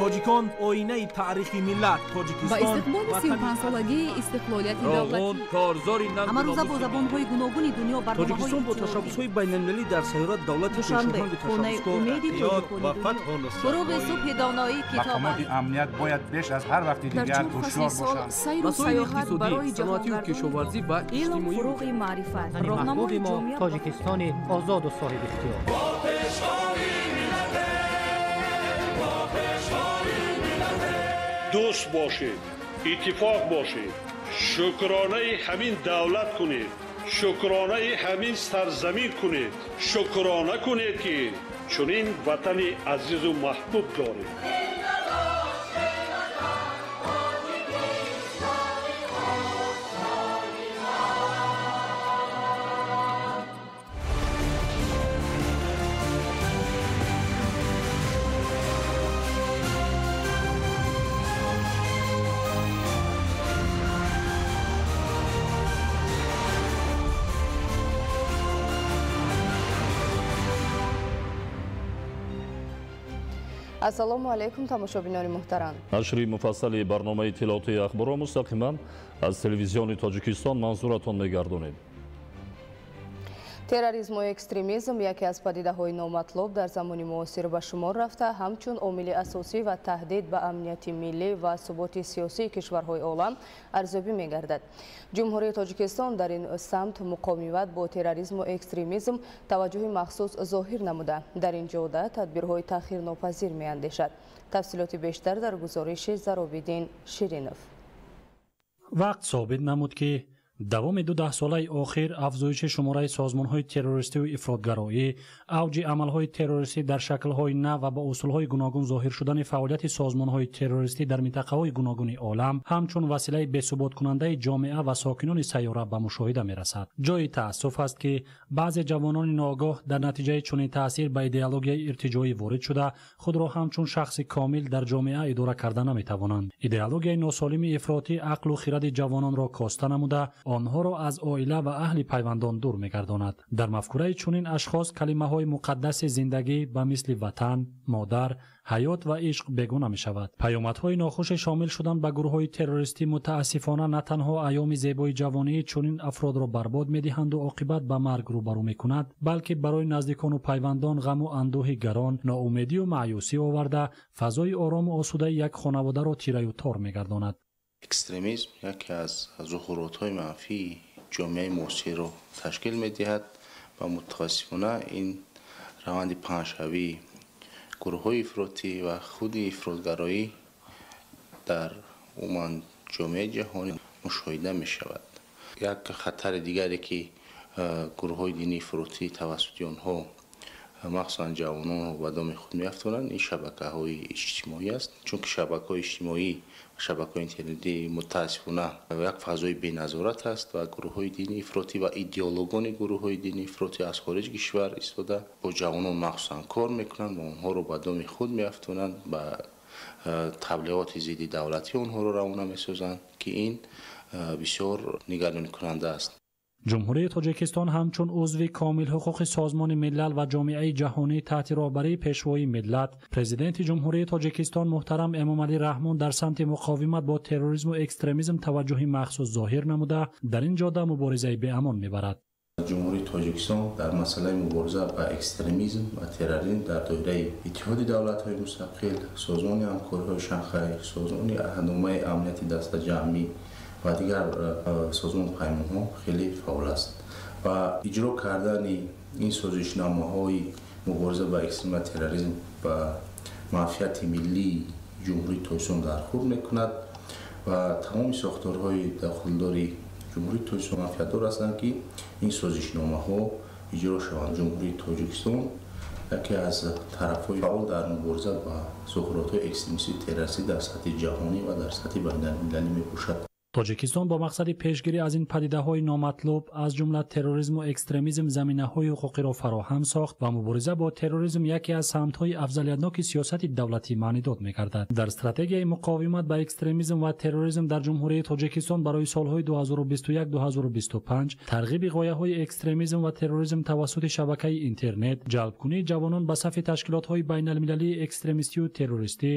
Тоҷикон оинаи таърихи миллат. Тоҷикистон ба истиқболи 35-солагии истиқлолияти давлатӣ. Корзори ҳамарӯза бо забонҳои гуногуни дунё барномаҳои Тоҷикистон бо ташаббусҳои байналмилалӣ дар сайёра давлати Душанбе, хонаи умеди ва фатҳу нусрат. Фуруғи субҳи доноӣ китоб аст. Мақомоти амният бояд беш аз ҳар вақти дигар ҳушёр бошанд. Сайру Масоили саёҳат иқтисодӣ, барои саноатию кишоварзӣ ва Илм иҷтимоӣ. фуруғи маърифат. Ватани Роҳнамои маҳбуби мо ҷомеа Тоҷикистони озоду соҳибихтиёр. Дӯст бошед, иттифоқ бошед, шукронаи ҳамин давлат кунед, шукронаи ҳамин сарзамин кунед, шукрона кунед, ки чунин ватани азизу маҳбуб доред. Ассалому алайкум, тамошобинони муҳтарам. Нашри муфассали барномаи иттилоотии ахборро мустақиман аз телевизиони Тоҷикистон манзуратон мегардонем. Терроризму экстремизм яке аз падидаҳои номатлуб дар замони муосир ба шумор рафта, ҳамчун омили асосӣ ва таҳдид ба амнияти миллӣ ва суботи сиёсии кишварҳои олам арзёбӣ мегардад. Ҷумҳурии Тоҷикистон дар ин самт муқовимат бо терроризму экстремизм таваҷҷӯҳи махсус зоҳир намуда, дар ин ҷода тадбирҳои таъхирнопазир меандешад. Тафсилоти бештар дар гузориши Заробиддин Ширинов. Вақт собит намуд, ки давоми ду даҳсолаи охир афзоиши шумораи созмонҳои террористию ифротгароӣ, авҷи амалҳои террористӣ дар шаклҳои нав ва ба усулҳои гуногун зоҳир шудани фаъолияти созмонҳои террористӣ дар минтақаҳои гуногуни олам ҳамчун василаи бесуботкунандаи ҷомеа ва сокинони сайёра ба мушоҳида мерасад. Ҷои таассуф аст, ки баъзе ҷавонони ноогоҳ дар натиҷаи чунин таъсир ба идеологияи иртиҷоӣ ворид шуда, худро ҳамчун шахси комил дар ҷомеа идора карда наметавонанд. Идеологияи носолими ифротӣ ақлу хиради ҷавононро коста намуда, онҳоро аз оила ва аҳли пайвандон дур мегардонад. Дар мафкураи чунин ашхос калимаҳои муқаддаси зиндагӣ ба мисли ватан, модар, ҳаёт ва ишқ бегона мешавад. Паёмадҳои нохуши шомил шудан ба гурӯҳҳои террористӣ мутаассифона на танҳо айёми зебои ҷавонии чунин афродро барбод медиҳанду оқибат ба марг рӯбарӯ мекунад, балки барои наздикону пайвандон ғаму андӯҳи гарон, ноумедию маъюсӣ оварда, фазои орому осудаи як хонаводаро тираю тор мегардонад. Экстремизм яке аз зуҳуротҳои манфии ҷомеаи муосирро ташкил медиҳад ва мутаассифона ин раванди паҳншавии гурӯҳҳои ифротӣ ва худи ифротгароӣ дар умуман ҷомеаи ҷаҳонӣ мушоҳида мешавад. Як хатари дигаре, ки гурӯҳҳои динии ифротӣ тавассути онҳо махсусан ҷавононро ба доми худ меафтонанд, ин шабакаҳои иҷтимоӣ аст. Чунки шабакаҳои иҷтимоӣ, шабакаҳои интернетӣ мутаассифона як фазои беназорат аст ва гурӯҳҳои динии ифротӣ ва идеологони гурӯҳҳои динии ифротӣ аз хориҷи кишвар истода бо ҷавонон махсусан кор мекунанд ва онҳоро ба доми худ меафтонанд, ба таблиғоти зидди давлатӣ онҳоро равона месозанд, ки ин бисёр нигаронкунанда аст. Ҷумҳурии Тоҷикистон ҳамчун узви комилҳуқуқи Созмони Миллал ва ҷомеаи ҷаҳонӣ таҳти роҳбарии Пешвои миллат, Президенти Ҷумҳурии Тоҷикистон муҳтарам Эмомалӣ Раҳмон дар самти муқовимат бо терроризму экстремизм таваҷҷӯҳи махсус зоҳир намуда, дар ин ҷода муборизаи беамон мебарад. Ҷумҳурии Тоҷикистон дар масъалаи мубориза ба экстремизм ва терроризм дар доираи Иттиҳоди давлатҳои мустақил, Созмони ҳамкориҳои Шанхай, Созмони аҳдномаи амнияти дастаҷамъӣ ва дигар созмону паймонҳо хеле фаъол аст ва иҷро кардани ин созишномаҳои мубориза ба экстремизм ва терроризм ба манфиати миллии Ҷумҳурии Тоҷикистон дархӯрд мекунад ва тамоми сохторҳои дахлдори Ҷумҳурии Тоҷикистон манфиатдор ҳастанд, ки ин созишномаҳо иҷро шаванд. Ҷумҳурии Тоҷикистон яке аз тарафҳои фаъол дар мубориза ба зуҳуротҳои экстремистию террористӣ дар сатҳи ҷаҳонӣ ва дар сатҳи байналмилалӣ мебошад. Тоҷикистон бо мақсади пешгирӣ аз ин падидаҳои номатлуб, аз ҷумла терроризму экстремизм, заминаҳои ҳуқуқиро фароҳам сохт ва мубориза бо терроризм яке аз самтҳои афзалиятноки сиёсати давлатӣ маънидод мегардад. Дар стратегияи муқовимат ба экстремизм ва терроризм дар Ҷумҳурии Тоҷикистон барои солҳои 2021-2025 тарғиби ғояҳои экстремизм ва терроризм тавассути шабакаи интернет, ҷалбкунии ҷавонон ба сафи ташкилотҳои байналмилалии экстремистию террористӣ,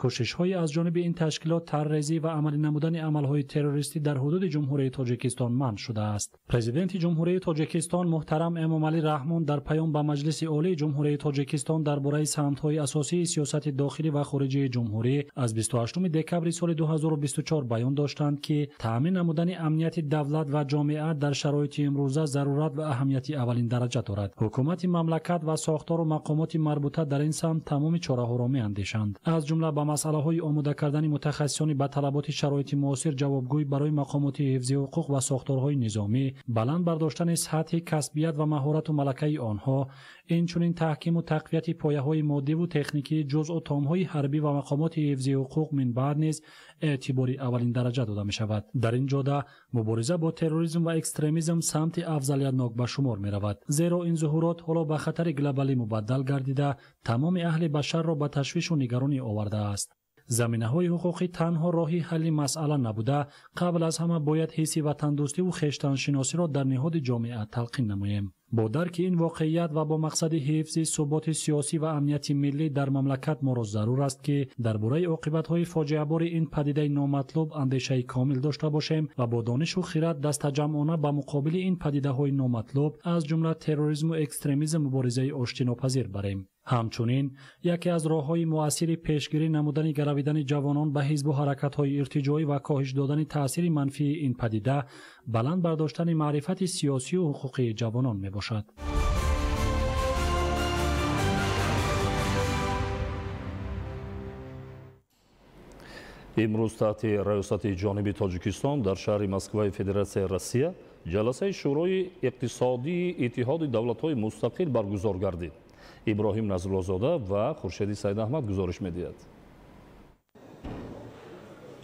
Кӯшишҳои аз ҷониби ин ташкилот таррезӣ ва амалӣ намудани амалҳои террористӣ дар ҳудуди Ҷумҳурии Тоҷикистон манъ шудааст. Президенти Ҷумҳурии Тоҷикистон муҳтарам Эмомалӣ Раҳмон дар паём ба Маҷлиси Олии Ҷумҳурии Тоҷикистон дар бораи самтҳои асосии сиёсати дохилӣ ва хориҷии ҷумҳурӣ аз 28 декабри соли 2024 баён доштанд, ки таъмин намудани амнияти давлат ва ҷомеа дар шароити имрӯза зарурат ва аҳамияти аввалин дараҷа дорад. Ҳукумати мамлакат ва сохтору мақомоти марбута дар ин самт тамоми чораҳоро меандешанд, аз ҷумла ба масъалаҳои омода кардани мутахассисони ба талаботи шароити муосир ҷавобгӯй барои мақомоти ҳифзи ҳуқуқ ва сохторҳои низомӣ, баланд бардоштани сатҳи касбият ва маҳорату малакаи онҳо, инчунин таҳкиму тақвияти пояҳои моддиву техникии ҷузъу томҳои ҳарбӣ ва мақомоти ҳифзи ҳуқуқ минбаъд низ эътибори аввалин дараҷа дода мешавад. Дар ин ҷода мубориза бо терроризм ва экстремизм самти афзалиятнок ба шумор меравад, зеро ин зуҳурот ҳоло ба хатари глобалӣ мубаддал гардида тамоми аҳли башарро ба ташвишу нигаронӣ овардааст. Заминаҳои ҳуқуқӣ танҳо роҳи ҳалли масъала набуда, қабл аз ҳама бояд ҳисси ватандӯстиву хештаншиносиро дар ниҳоди ҷомеа талқин намоем. Бо дарки ин воқеият ва бо мақсади ҳифзи суботи сиёсӣ ва амнияти миллӣ дар мамлакат моро зарур аст, ки дар бораи оқибатҳои фоҷиабори ин падидаи номатлуб андешаи комил дошта бошем ва бо донишу хират дастаҷамъона ба муқобили ин падидаҳои номатлуб, аз ҷумла терроризму экстремизм, муборизаи оштинопазир барем. Ҳамчунин яке аз роҳҳои муассири пешгирӣ намудани гаравидани ҷавонон ба ҳизбу ҳаракатҳои иртиҷоӣ ва коҳиш додани таъсири манфии ин падида баланд бардоштани маърифати сиёсию ҳуқуқии ҷавонон мебошад. Имрӯз таҳти раёсати ҷониби Тоҷикистон дар шаҳри Москваи Федератсияи Россия ҷаласаи Шӯрои иқтисодии Иттиҳоди давлатҳои мустақил баргузор гардид. Иброҳим Назруллозода ва Хуршеди Сайдаҳмад гузориш медиҳад.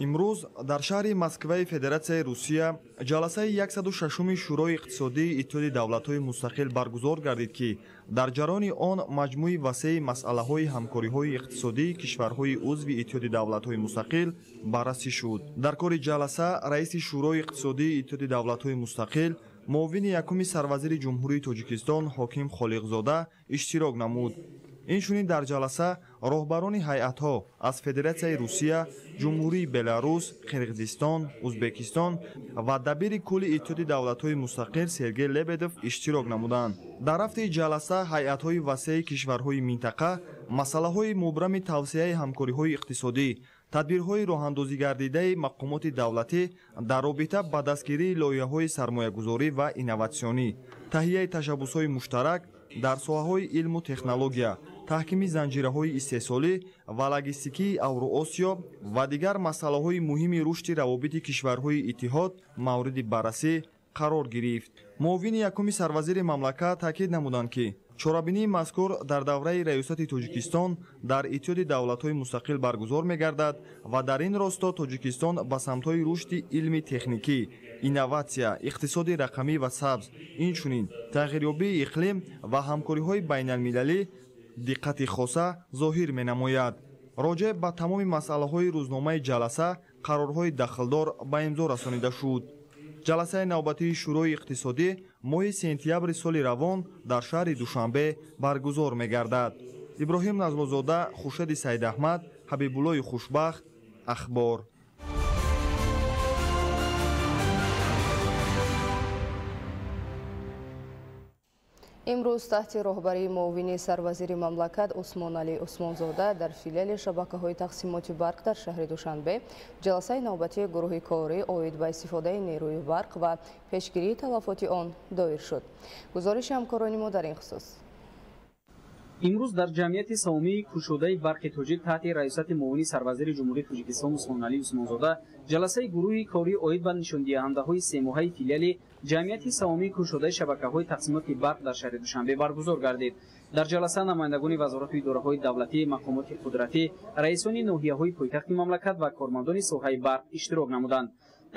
Имрӯз дар шаҳри Москваи Федератсияи Русия ҷаласаи 106-уми Шӯрои иқтисодии Иттиҳоди давлатҳои мустақил баргузор гардид, ки дар ҷараёни он маҷмӯи васеи масъалаҳои ҳамкориҳои иқтисодии кишварҳои узви Иттиҳоди давлатҳои мустақил баррасӣ шуд. Дар кори ҷаласа раиси Шӯрои иқтисодии Иттиҳоди давлатҳои мустақил, муовини якуми сарвазири Ҷумҳурии Тоҷикистон Ҳоким Холиқзода иштирок намуд. Инчунин дар ҷаласа роҳбарони ҳайатҳо аз Федератсияи Русия, Ҷумҳурии Беларус, Қирғизистон, Узбекистон ва дабири кулли Иттиҳоди давлатҳои мустақил Сергей Лебедев иштирок намуданд. Дар рафти ҷаласа ҳайатҳои васеи кишварҳои минтақа масъалаҳои мубрами тавсеаи ҳамкориҳои иқтисодӣ, тадбирҳои роҳандозигардидаи мақомоти давлатӣ дар робита ба дастгирии лоиҳаҳои сармоягузорӣ ва инноватсионӣ, таҳияи ташаббусҳои муштарак дар соҳаҳои илму технология, таҳкими занҷираҳои истеҳсолӣ ва логистикии Авроосиё ва дигар масъалаҳои муҳими рушди равобити кишварҳои иттиҳод мавриди баррасӣ қарор гирифт. Муовини якуми сарвазири мамлакат таъкид намуданд, ки чорабинии мазкур дар давраи раёсати Тоҷикистон дар Иттиҳоди давлатҳои мустақил баргузор мегардад ва дар ин росто Тоҷикистон ба самтҳои рушди илми техникӣ, инноватсия, иқтисоди рақамӣ ва сабз, инчунин тағйирёбии иқлим ва ҳамкориҳои байналмилалӣ диққати хоса зоҳир менамояд. Роҷеъ ба тамоми масъалаҳои рӯзномаи ҷаласа қарорҳои дахлдор ба имзо расонида шуд. Ҷаласаи навбатии Шӯрои иқтисодӣ моҳи сентябри соли равон дар шаҳри Душанбе баргузор мегардад. Иброҳим Назруллозода, Хуршеди Сайдаҳмад, Ҳабибуллои Хушбахт, Ахбор. Имрӯз таҳти роҳбарии муовини сарвазири мамлакат Усмоналӣ Усмонзода дар филиали шабакаҳои тақсимоти барқ дар шаҳри Душанбе ҷаласаи навбатии гурӯҳи корӣ оид ба истифодаи нерӯи барқ ва пешгирии талафоти он доир шуд. Гузориши ҳамкорони мо дар ин хусус. Имрӯз дар ҷамъияти савомии кушодаи барқи тоҷик таҳти раёсати муовини сарвазири Ҷумҳурии Тоҷикистон Усмоналӣ Усмонзода ҷаласаи гурӯҳи корӣ оид ба нишондиҳандаҳои семоҳаи филиали ҷамъияти савомии кушодаи шабакаҳои тақсимоти барқ дар шаҳри Душанбе баргузор гардид. Дар ҷаласа намояндагони вазорату идораҳои давлатӣ, мақомоти қудратӣ, раисони ноҳияҳои пойтахти мамлакат ва кормандони соҳаи барқ иштирок намуданд.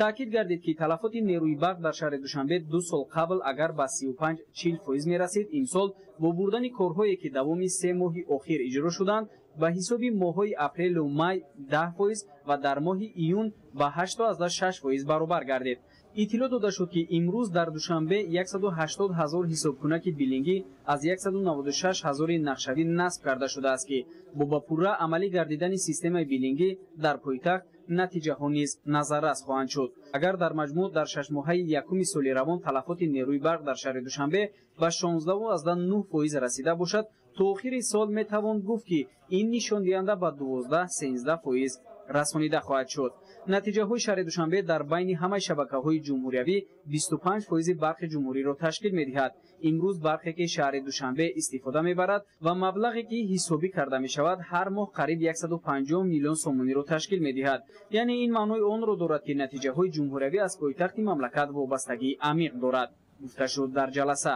Таъкид гардид, ки талафоти нерӯи барқ дар шаҳри Душанбе 2 сол қабл агар ба 35-40% мерасид, имсол бо бурдани корҳое ки давоми 3 моҳи охир иҷро шуданд, ба ҳисоби моҳҳои апрелу май 10% ва дар моҳи июн ба 8,6% баробар гардид. Иттилоъ дода шуд, ки имрӯз дар Душанбе 180 ҳазор ҳисобкунаки биллингӣ аз 196 ҳазори нақшавӣ насб карда шудааст, ки бо ба пурра амалӣ гардидани системаи биллингӣ дар пойтахт натиҷаҳо низ назаррас хоҳанд шуд. Агар дар маҷмӯъ дар шашмоҳаи якуми соли равон талафоти нерӯи барқ дар шаҳри Душанбе ба 16,9% расида бошад, то охири сол метавон гуфт, ки ин нишондиҳанда ба 12-13% расонида хоҳад шуд. Натиҷаҳои шаҳри Душанбе дар байни ҳамаи шабакаҳои ҷумҳуриявӣ 25% барқи ҷумҳуриро ташкил медиҳад. Имрӯз барқе ки шаҳри Душанбе истифода мебарад ва маблағе ки ҳисобӣ карда мешавад, ҳар моҳ қариб 150 миллион сомониро ташкил медиҳад. Яъне ин маънои онро дорад, ки натиҷаҳои ҷумҳуриявӣ аз пойтахти мамлакат вобастагии амиқ дорад, гуфта шуд дар ҷаласа.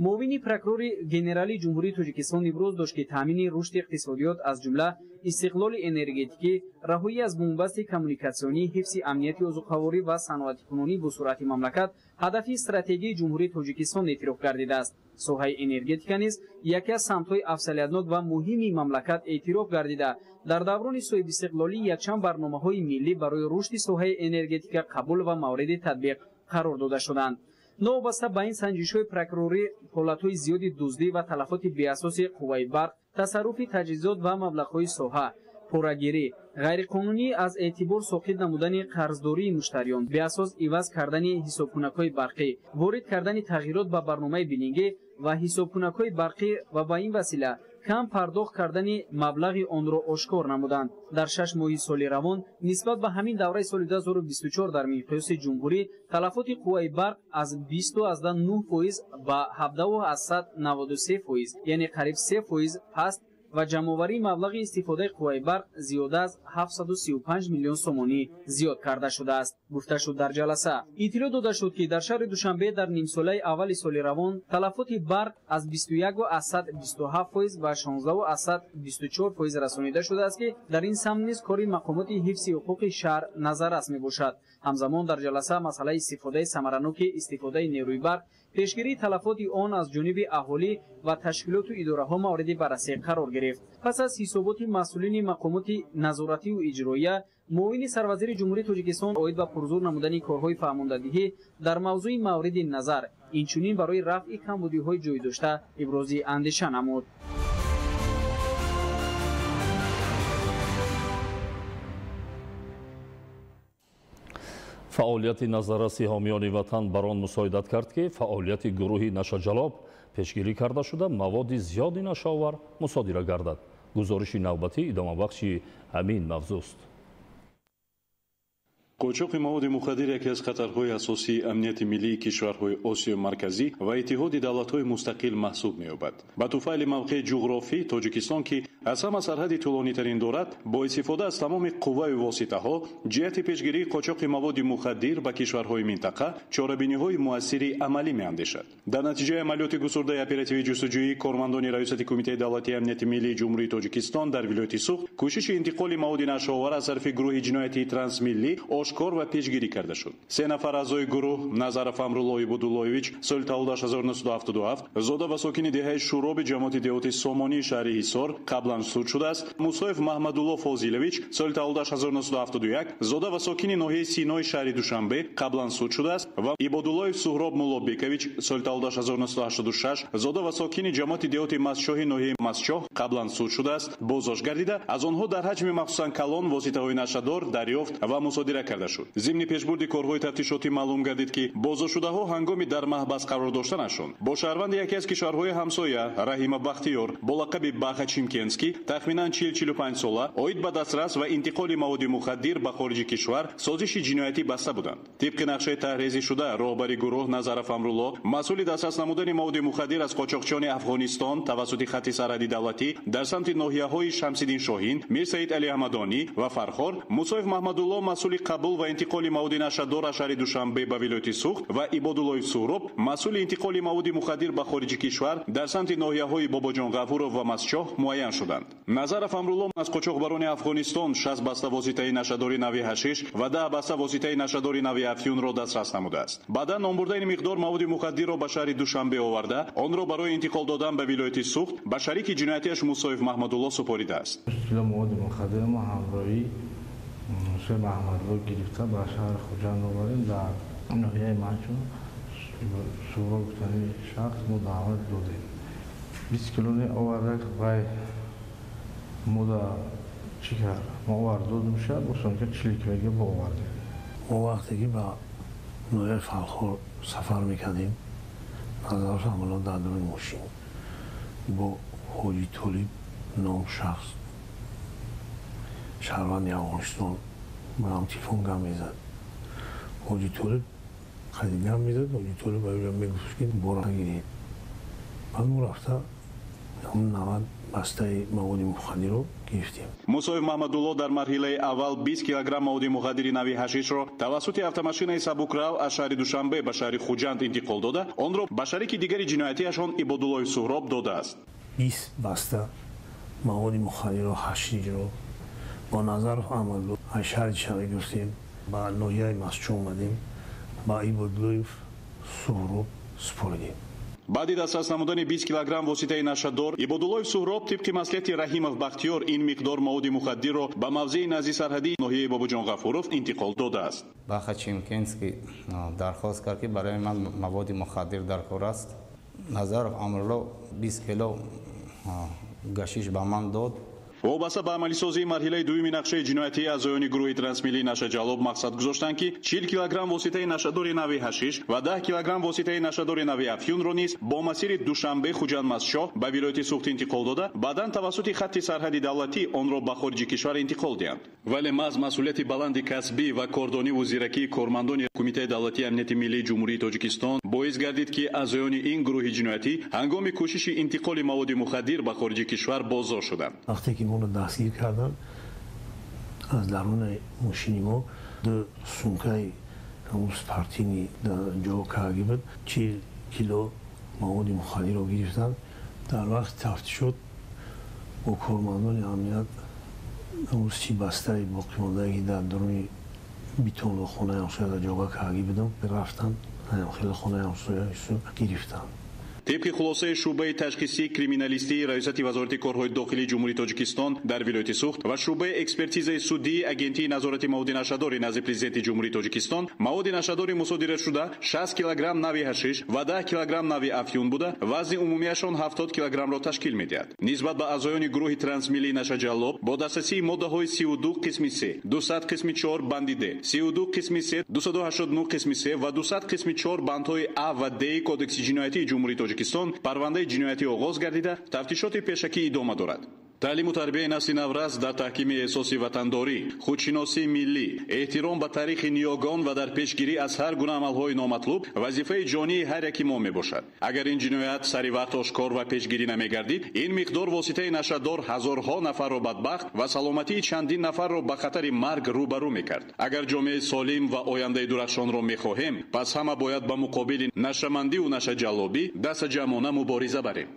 Муовини прокурори генералии Ҷумҳурии Тоҷикистон иброз дошт, ки таъмини рушди иқтисодиёт, аз ҷумла истиқлоли энергетикӣ, раҳоӣ аз бунбасти коммуникатсионӣ, ҳифзи амнияти озуқаворӣ ва саноатикунонӣ бо суръати мамлакат ҳадафи стратегии Ҷумҳурии Тоҷикистон эътироф гардидааст. Соҳаи энергетика низ яке аз самтҳои афзалиятнок ва муҳими мамлакат эътироф гардида, дар даврони соҳибистиқлолӣ якчанд барномаҳои миллӣ барои рушди соҳаи энергетика қабул ва мавриди татбиқ қарор дода шуданд. Новобаста ба ин санҷишҳои прокурорӣ, ҳолатҳои зиёди дуздӣ ва талафоти беасоси қувваи барқ, тасарруфи таҷҳизот ва маблағҳои соҳа, порагирӣ, ғайриқонунӣ аз эътибор соқит намудани қарздории муштариён, беасос иваз кардани ҳисобкунакҳои барқӣ, ворид кардани тағйирот ба барномаи биллингӣ ва ҳисобкунакҳои барқӣ ва ба ин васила кам пардохт кардани маблағи онро ошкор намуданд. Дар 6 моҳи соли равон нисбат ба ҳамин давраи соли 2024 дар миқёси ҷумҳурӣ талафоти қувваи барқ аз 20,9% ба 17,93%, яъне қариб 3% паст ва ҷамъоварии маблағи истифодаи қувваи барқ зиёда аз 735 миллион сомонӣ зиёд карда шудааст, гуфта шуд дар ҷаласа. Иттилоъ дода шуд, ки дар шаҳри Душанбе дар нимсолаи аввали соли равон талафоти барқ аз 21,27% ба 16,24% расонида шудааст, ки дар ин самт низ кори мақомоти ҳифзи ҳуқуқи шаҳр назаррас мебошад. Ҳамзамон дар ҷаласа масъалаи истифодаи самараноки истифодаи нерӯи барқ, пешгирии талафоти он аз ҷониби аҳолӣ ва ташкилоту идораҳо мавриди баррасӣ қарор гирифт. Пас аз ҳисоботи масъулини мақомоти назоративу иҷроия, муовини сарвазири Ҷумҳурии Тоҷикистон оид ба пурзур намудани корҳои фаҳмондадиҳӣ дар мавзӯи мавриди назар, инчунин барои рафъи камбудиҳои ҷой дошта ибрози андеша намуд. Фаъолияти назарраси ҳомиёни ватан бар он мусоидат кард, ки фаъолияти гурӯҳи нашаҷалоб пешгирӣ карда шуда, маводи зиёди нашаовар мусодира гардад. Гузориши навбатӣ идомабахши ҳамин мавзӯст. Қочоқи маводи мухаддир яке аз хатарҳои асосии амнияти миллии кишварҳои Осиёи Марказӣ ва Иттиҳоди давлатҳои мустақил маҳсуб меёбад. Ба туфайли мавқеи ҷуғрофии Тоҷикистон, ки аз ҳама сарҳади тӯлонитарин дорад, бо истифода аз тамоми қувваю воситаҳо ҷиҳати пешгирии қочоқи маводи мухаддир ба кишварҳои минтақа чорабиниҳои муассири амалӣ меандешад. Дар натиҷаи амалиёти густурдаи оперативии ҷустуҷӯӣ кормандони Раёсати Кумитаи давлатии амнияти миллии Ҷумҳурии Тоҷикистон дар вилояти Суғд кӯшиши интиқоли маводи нашъаовар аз тарафи гурӯҳи ҷиноятии трансмиллӣ ошкор ва пешгирӣ карда шуд. Се нафар аъзои гурӯҳ Назаров Амрулло Ибодуллоевич, соли таваллудаш 1977, зода ва сокини деҳаи Шӯроби ҷамоати деҳоти Сомонии шаҳри Ҳисор, қаблан суд шудааст. Мусоев Маҳмадулло Фозилович, соли таваллудаш 1971, зода ва сокини ноҳияи Синои шаҳри Душанбе, қаблан суд шудааст ва Ибодуллоев Суҳроб Муллобекович, соли таваллудаш 1986, зода ва сокини ҷамоати деҳоти Масчоҳи ноҳияи Масчоҳ, қаблан суд шудааст, боздошт гардида, аз онҳо дар ҳаҷми махсусан калон воситаҳои нашъадор дарёфт ва мусодира карда шуд. Зимни пешбурди корҳои тафтишотӣ маълум гардид, ки боздоштшудаҳо ҳангоми дар маҳбас қарор доштанашон бо шаҳрванди яке аз кишварҳои ҳамсоя Раҳима Бахтиёр бо лақаби Баха Чимкентский, тахминан 40-45 сола, оид ба дастрас ва интиқоли маводи мухаддир ба хориҷи кишвар созиши ҷиноятӣ баста буданд. Тибқи нақшаи таҳрезишуда, роҳбари гурӯҳ Назаров Амрулло масъули дастрас намудани маводи мухаддир аз қочоқчиёни Афғонистон тавассути хатти сарҳади давлатӣ дар самти ноҳияҳои Шамсиддин Шоҳин, Мирсаид Али Ҳамадонӣ ва Фархор, Мусоев Маҳмадулло масъули қабул ва интиқоли маводи нашъадор аз шаҳри Душанбе ба вилояти Суғд ва Ибодуллоев Суҳроб масъули интиқоли маводи мухаддир ба хориҷи кишвар дар самти ноҳияҳои Бобоҷон Ғафуров ва Масчоҳ муайян шуданд. Назаров Амрулло аз қочоқбарони Афғонистон 60 баста воситаи нашъадори нави ҳашиш ва 10 баста воситаи нашъадори нави афюнро дастрас намудааст. Баъдан номбурдаи ин миқдор маводи мухаддирро ба шаҳри Душанбе оварда, онро барои интиқол додан ба вилояти Суғд ба шарики ҷиноятиаш Мусоев Маҳмадулло супоридааст. Маводи мухаддир мо ҳамроҳӣ Мусоев Аҳмадулло гирифта ба шаҳри Хуҷанд овардем. Дар ноҳияи Мачун Суҳроб гуфтани шахс мо даъват додем. 20 килони оварда вай мода чӣ кард? Мо овард додем ша, босонка 40 килоги бо овардем. Мо вақте ки ба ноҳияи Фалхор сафар мекардем, Назаров Аҳмадулло дар дуруни мошин бо Ҳоҷи Толиб ном шахс, шаҳрванди Афғонистон, ба ҳам телефон гап мезад. Ҳоҷи Толиб қади гап мезад, Ҳоҷи Толиб ба ӯ мегуфт, ки бора гиред. Баъд мо рафта 90 бастаи маводи мухаддирро гирифтем. Мусоев Маҳмадулло дар марҳилаи аввал 20 килограмм маводи мухаддири нави ҳашишро тавассути автомашинаи сабукрав аз шаҳри Душанбе ба шаҳри Хуҷанд интиқол дода, онро ба шарики дигари ҷиноятиашон Ибодуллоев Суҳроб додааст. 20 баста маводи мухаддирро, ҳашишро бо Назаров Аҳмадулло аз шаҳри Душанбе гирифтем, ба ноҳияи Мастчоҳ омадем, ба Ибодуллоев Суҳроб супоридем. Баъди дастрас намудани 20 килограмм воситаи нашадор, Ибодуллоев Суҳроб тибқи маслиҳати Раҳимов Бахтиёр ин миқдор маводи мухаддирро ба мавзеи назди сарҳадии ноҳияи Бобоҷон Ғафуров интиқол додааст. Баха Чимкентский дархост кард, ки барои ман маводи мухаддир даркор аст. Назаров Амрулло 20 кило гашиш ба ман дод. Вобаста ба амалисозии марҳилаи дуюми нақшаи ҷиноятии аъзоёни гурӯҳи трансмиллии нашаҷаллоб мақсад гузоштанд, ки 40 килограмм воситаи нашадори нави ҳашиш ва 10 килограмм воситаи нашадори нави афюнро низ бо масири Душанбе Хуҷанд Мастчоҳ ба вилояти Суғд интиқол дода, баъдан тавассути хатти сарҳади давлатӣ онро ба хориҷи кишвар интиқол диҳанд. Вале маҳз масъулияти баланди касбӣ ва кордониву зиракии кормандони Кумитаи давлатии амнияти миллии Ҷумҳурии Тоҷикистон боис гардид, ки аъзоёни ин гурӯҳи ҷиноятӣ ҳангоми кӯшиши интиқоли маводи мухаддир ба хориҷи кишвар боздошт шуданд. Вақте ки моро дастгир карданд, аз даруни мошини мо ду сумкаи спортивный ҷо карда буд, 40 кило маводи мухаддирро гирифтанд. Дар вақти тафтишот бо кормандони амният 30 бастаи боқимондае, ки дар даруни битонло хонаи ҳамсоя дар ҷога карда будам, рафтанд хеле хонаи ҳамсоя гирифтанд. Тибқи хулосаи шӯъбаи ташхисии криминалистии Раёсати вазорати корҳои дохилии Ҷумҳурии Тоҷикистон дар вилояти Суғд ва шӯъбаи экспертизаи судии Агентии назорати маводи нашадори назди Президенти Ҷумҳурии Тоҷикистон, маводи нашадори мусодирашуда 60 килограмм нави ҳашиш ва 10 килограмм нави афюн буда, вазни умумиашон 70 килограммро ташкил медиҳад. Нисбат ба аъзоёни гурӯҳи трансмиллии нашаҷаллоб бо дастрасии моддаҳои 32 қисми 3, 200 қисми 4 банди Д, 32 қисми 3, 289 қисми 3 ва 200 қисми 4 бандҳои А ва Д Кодекси ҷиноятии Ҷумҳурии Тоҷикистон парвандаи ҷиноятӣ оғоз гардида, тафтишоти пешакӣ идома дорад. Таълиму тарбияи насли наврас дар таҳкими эҳсоси ватандорӣ, худшиносии миллӣ, эҳтиром ба таърихи ниёгон ва дар пешгирӣ аз ҳар гуна амалҳои номатлуб вазифаи ҷонии ҳар яки мо мебошад. Агар ин ҷиноят сари вақт ошкор ва пешгирӣ намегардид, ин миқдор воситаи нашадор ҳазорҳо нафарро бадбахт ва саломатии чандин нафарро ба хатари марг рӯбарӯ мекард. Агар ҷомеаи солим ва ояндаи дурахшонро мехоҳем, пас ҳама бояд ба муқобили нашамандиву нашаҷаллобӣ дастаҷамъона мубориза барем.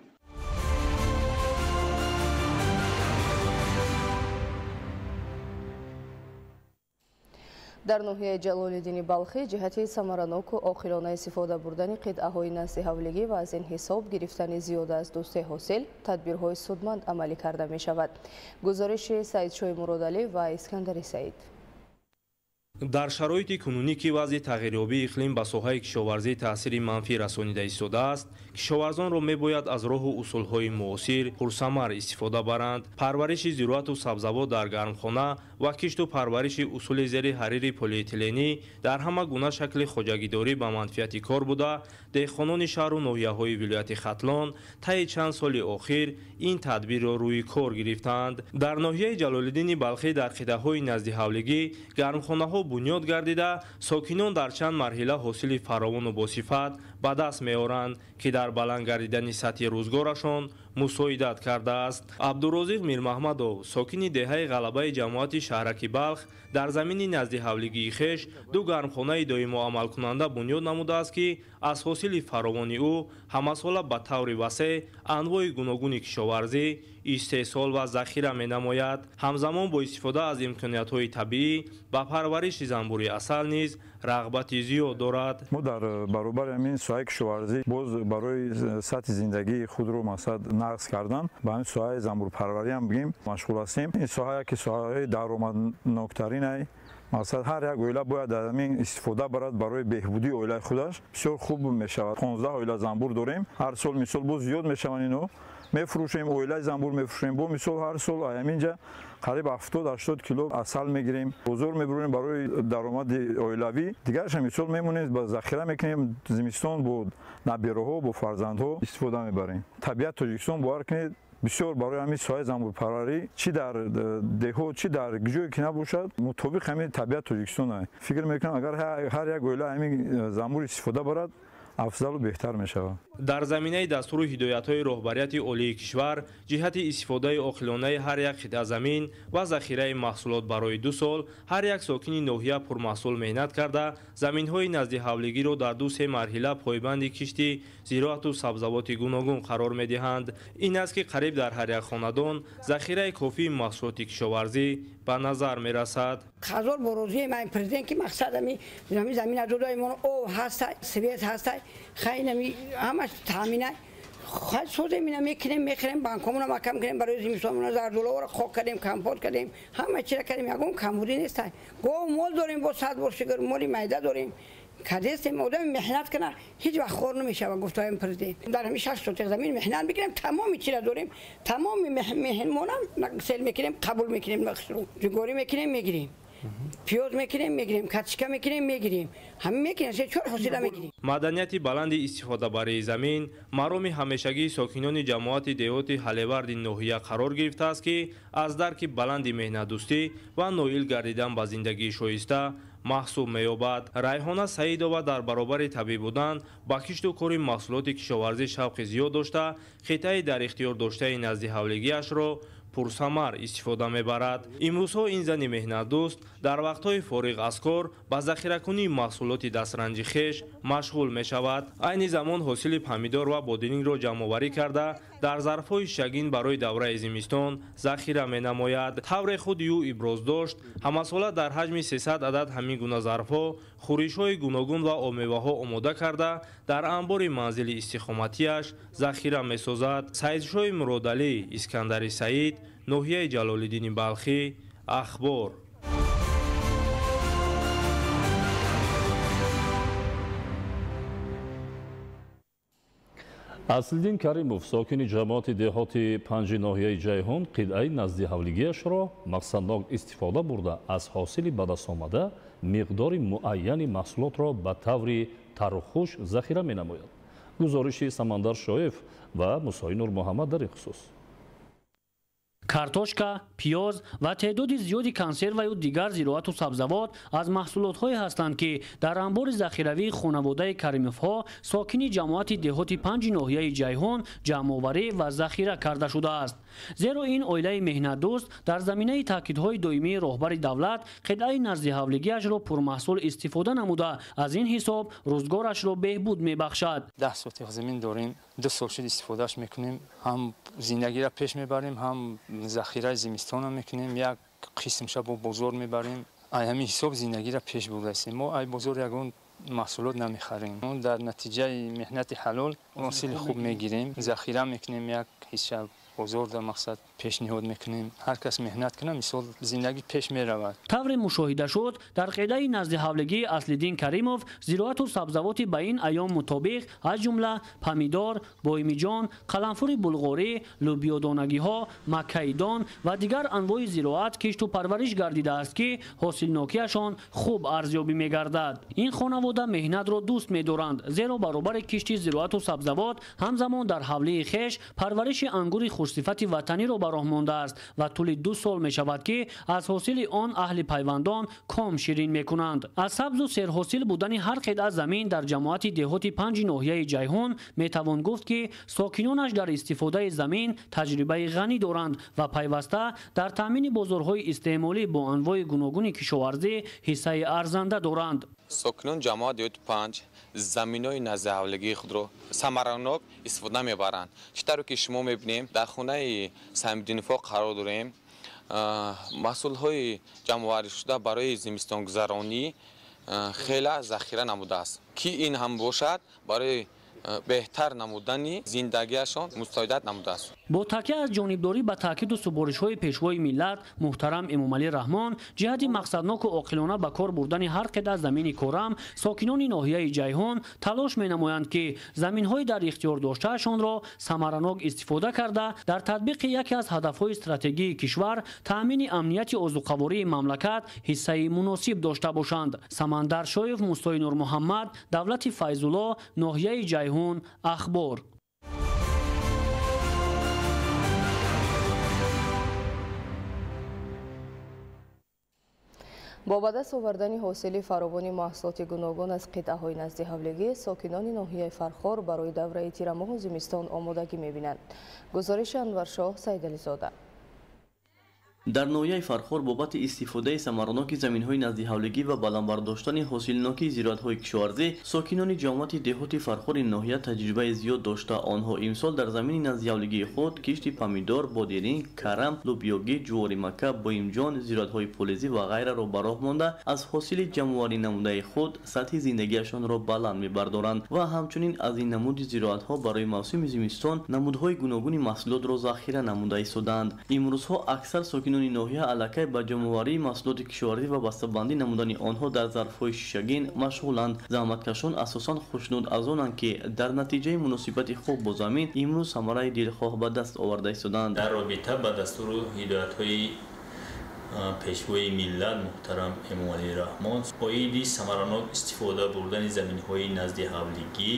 Дар ноҳияи Ҷалолиддини Балхӣ ҷиҳати самараноку оқилона истифода бурдани қитъаҳои назди ҳавлигӣ ва аз ин ҳисоб гирифтани зиёда аз 2-3 ҳосил тадбирҳои судманд амалӣ карда мешавад. Гузориши Саидшои Муродалӣ ва Искандари Саид. Дар шароити кунунӣ, ки вазъи тағйирёбии иқлим ба соҳаи кишоварзӣ таъсири манфӣ расонида истодааст, кишоварзонро мебояд аз роҳу усулҳои муосир пурсамар истифода баранд. Парвариши зироату сабзавот дар гармхона ва кишту парвариши усули зери ҳарири полиэтиленӣ дар ҳама гуна шакли хоҷагидорӣ ба манфиати кор буда, деҳқонони шаҳру ноҳияҳои вилояти Хатлон таи чанд соли охир ин тадбирро рӯи кор гирифтаанд. Дар ноҳияи Ҷалолиддини Балхӣ дар қитъаҳои назди ҳавлигӣ гармхонаҳо бунёд гардида, сокинон дар чанд марҳила ҳосили фаровону босифат ба даст меоранд, ки дар баланд гардидани сатҳи рӯзгорашон мусоидат кардааст. Абдурозиқ Мирмаҳмадов, сокини деҳаи Ғалабаи ҷамоати шаҳраки Балх, дар замини назди ҳавлигии хеш ду гармхонаи доимо амалкунанда бунёд намудааст, ки аз ҳосили фаровони ӯ ҳамасола ба таври васеъ анвои гуногуни кишоварзӣ истеҳсол ва захира менамояд. Ҳамзамон бо истифода аз имкониятҳои табиӣ ба парвариши занбури асал низ рағбати зиёд дорад. Мо дар баробари ҳамин соҳаи кишоварзӣ боз барои сатҳи зиндагии худро мақсад нақс кардан ба ҳамин соҳаи занбурпарварӣ ҳам бигем машғул ҳастем. Ин соҳа яке соҳаи даромадноктарин мақсад ҳар як оила бояд аз ҳамин истифода барад барои беҳбудии оилаи худаш. Бисёр хуб мешавад. 15 оила занбур дорем. Ҳар сол мисол боз зиёд мешаванд ино. Мефурӯшем, оилаи занбур мефурӯшем. Бо мисол ҳар сол ҳаминҷа қариб 70-80 кило асал мегирем. Бозор мебурем барои даромади оилавӣ. Дигарша мисол мемонем, ба захира мекунем. Зимистон бо набераҳо, бо фарзандҳо истифода мебарем. Табиат Тоҷикистон бовар кунед, бисёр барои ҳамин соҳаи занбурпарварӣ чӣ дар деҳот, чӣ дар ҷое ки набошад, мутобиқ ҳамин табиат Тоҷикистон аст. Фикр мекунам агар ҳар як оила ҳамин занбур истифода барад, афзалу беҳтар мешавад. Дар заминаи дастуру ҳидоятҳои роҳбарияти олии кишвар ҷиҳати истифодаи оқилонаи ҳар як қитъа замин ва захираи маҳсулот барои 2 сол ҳар як сокини ноҳия пурмаҳсул меҳнат карда, заминҳои назди ҳавлигиро дар 2-3 марҳила пойбанди кишти зироату сабзавоти гуногун қарор медиҳанд. Ин аст ки қариб дар ҳар як хонадон захираи кофии маҳсулоти кишоварзӣ ба назар мерасад. Ҳазор борозии ман президент ки мақсад ами замин аз мо об ҳаста, свет ҳаста, хайнами ҳамаш таъмина. Хай созем ина мекунем, мехӯрем, банкомона маҳкам кунем барои зимистонмона, зардоловро хок кардем, компот кардем, ҳама чира кардем, ягон камбудӣ нест. Гов мол дорем, бо 100 бор шукр, моли майда дорем. Кадестем одам меҳнат кунад, ҳеҷ вақт хор намешавад, гуфтаем президент. Дар ҳамин 6 сотих замин меҳнат мекунем, тамоми чира дорем, тамоми меҳмонам сел мекунем, қабул мекунем, ҷугорӣ мекунем, мегирем. Пиёз мекунем, мегирем, катишка мекунем, мегирем. Ҳамин мекунем, 3-4 ҳосила мегирем. Маданияти баланди истифодабарии замин мароми ҳамешагии сокинони ҷамоати деҳоти Ҳалеварди ноҳия қарор гирифтааст, ки аз дарки баланди меҳнатдӯстӣ ва ноил гардидан ба зиндагии шоиста маҳсуб меёбад. Райҳона Саидова дар баробари табиб будан ба кишту кори маҳсулоти кишоварзӣ шавқи зиёд дошта, қитъаи дар ихтиёр доштаи назди ҳавлигиашро пурсамар истифода мебарад. Имрӯзҳо ин зани меҳнатдӯст дар вақтҳои фориғ аз кор ба захиракунии маҳсулоти дастранҷи хеш машғул мешавад. Айни замон ҳосили помидор ва бодирингро ҷамъоварӣ карда, дар зарфҳои шагин барои давраи зимистон захира менамояд. Тавре худ ӯ иброз дошт, ҳамасола дар ҳаҷми 300 адад ҳамин гуна зарфҳо хӯришҳои гуногун ва обмеваҳо омода карда, дар анбори манзили истиқоматиаш захира месозад. Саидшоҳи Муродалӣ, Искандари Саид, ноҳияи Ҷалолиддини Балхӣ, Ахбор. Аслиддин Каримов, сокини ҷамоати деҳоти панҷи ноҳияи Ҷайҳун, қитъаи назди ҳавлигиашро мақсаднок истифода бурда, аз ҳосили ба даст омада миқдори муайяни маҳсулотро ба таври тару хуш захира менамояд. Гузориши Самандар Шоев ва Мусои Нурмуҳаммад дар ин хусус. Картошка, пиёз ва теъдоди зиёди консерваю дигар зироату сабзавот аз маҳсулотҳое ҳастанд, ки дар анбори захиравии хонаводаи Каримовҳо, сокини ҷамоати деҳоти панҷи ноҳияи Ҷайҳун, ҷамъоварӣ ва захира карда шудааст. Зеро ин оилаи меҳнатдӯст дар заминаи таъкидҳои доимии роҳбари давлат қитъаи назди ҳавлигиашро пурмаҳсул истифода намуда, аз ин ҳисоб рӯзгорашро беҳбуд мебахшад. 10 сотих замин дорем, 2 сол шуд истифодааш мекунем, ҳам зиндагиро пеш мебарем, ҳам захираи зимистона мекунем, як қисмша бо бозор мебарем. Ай ҳамин ҳисоб зиндагиро пеш бурдаистем. Мо ай бозор ягон маҳсулот намехарем. Мо дар натиҷаи меҳнати ҳалол ҳосили хуб мегирем, захира мекунем, як ҳисса бозор дар мақсад пешниҳод мекунем. Ҳар кас меҳнат кунад, мисол зиндагӣ пеш меравад. Тавре мушоҳида шуд, дар қидаи назди ҳавлигии Аслиддин Каримов зироату сабзавоти ба ин айём мутобиқ аз ҷумла помидор, боймиҷон, қаламфури булғорӣ, лӯбиёдонагиҳо, маккаидон ва дигар анвои зироат кишту парвариш гардидааст, ки ҳосилнокиашон хуб арзёбӣ мегардад. Ин хонавода меҳнатро дӯст медоранд, зеро баробари кишти зироату сабзавот ҳамзамон дар ҳавлии хеш парвариши ангури хушсифати ватаниро ба роҳ мондааст ва тӯли 2 сол мешавад, ки аз ҳосили он аҳли пайвандон ком ширин мекунанд. Аз сабзу серҳосил будани ҳар қитъа замин дар ҷамоати деҳоти панҷи ноҳияи Ҷайҳун метавон гуфт, ки сокинонаш дар истифодаи замин таҷрибаи ғанӣ доранд ва пайваста дар таъмини бозорҳои истеъмолӣ бо анвои гуногуни кишоварзӣ ҳиссаи арзанда доранд. Сокинон ҷамоат деҳоти панҷ заминҳои назди ҳавлигии худро самаранок истифода мебаранд. Чӣ тавре ки шумо мебинем, дар хонаи Самиддиновҳо қарор дорем. Маҳсулҳои ҷамъоварӣшуда барои зимистонгузаронӣ хеле захира намудааст, ки ин ҳам бошад барои беҳтар намудани зиндагиашон мусоидат намудааст. Бо такя аз ҷонибдорӣ ба таъкиду супоришҳои Пешвои миллат муҳтарам Эмомалӣ Раҳмон ҷиҳати мақсадноку оқилона ба кор бурдани ҳар қитъа замини корам, сокинони ноҳияи Ҷайҳон талош менамоянд, ки заминҳои дар ихтиёр доштаашонро самаранок истифода карда, дар татбиқи яке аз ҳадафҳои стратегии кишвар, таъмини амнияти озуқавории мамлакат ҳиссаи муносиб дошта бошанд. Самандар Шоев, Мустои Нурмуҳаммад, Давлати Файзулло, ноҳияи Ҷайҳун, Ахбор. Бо ба даст овардани ҳосили фаровони маҳсулоти гуногун аз қитъаҳои назди ҳавлигӣ, сокинони ноҳияи Фархор барои давраи тирамоҳу зимистон омодагӣ мебинанд. Гузориши Анваршоҳ Саидализода. Дар ноҳияи Фархор бобати истифодаи самараноки заминҳои наздиҳавлигӣ ва баланд бардоштани ҳосилнокии зироатҳои кишоварзӣ, сокинони ҷамоати деҳоти Фархори ноҳия таҷрибаи зиёд дошта, онҳо имсол дар замини наздиҳавлигии худ кишти помидор, бодиринг, карам, лӯбиёгӣ, ҷуворимакка, боимҷон, зироатҳои полезӣ ва ғайраро ба роҳ монда, аз ҳосили ҷамъоварӣ намудаи худ сатҳи зиндагиашонро баланд мебардоранд ва ҳамчунин аз ин намуди зироатҳо барои мавсими зимистон намудҳои гуногуни маҳсулотро захира намуда истодаанд. Имрӯзҳо аксар сокинони ноҳия аллакай ба ҷамъоварии маҳсулоти кишоварзӣ ва бастабандӣ намудани онҳо дар зарфҳои шишагин машғуланд. Заҳматкашон асосан хушнуд аз онанд, ки дар натиҷаи муносибати хуб бо замин имрӯз самараи дилхоҳ ба даст оварда истодаанд. Дар робита ба дастуру ҳидоятҳои Пешвои миллат муҳтарам Эмомалӣ Раҳмон оиди самаранок истифода бурдани заминҳои наздиҳавлигӣ,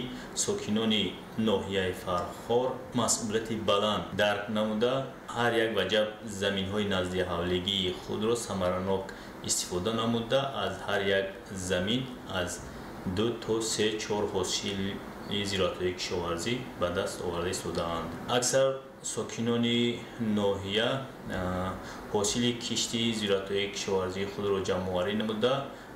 сокинони ноҳияи Фархор масъулияти баланд дарк намуда, ҳар як ваҷаб заминҳои наздиҳавлигии худро самаранок истифода намуда, аз ҳар як замин аз 2 то 3-4 ҳосили зироатҳои кишоварзӣ ба даст оварда истодаанд. Аксар сокинони ноҳия ҳосили кишти зироатҳои кишоварзии худро ҷамъоварӣ намуда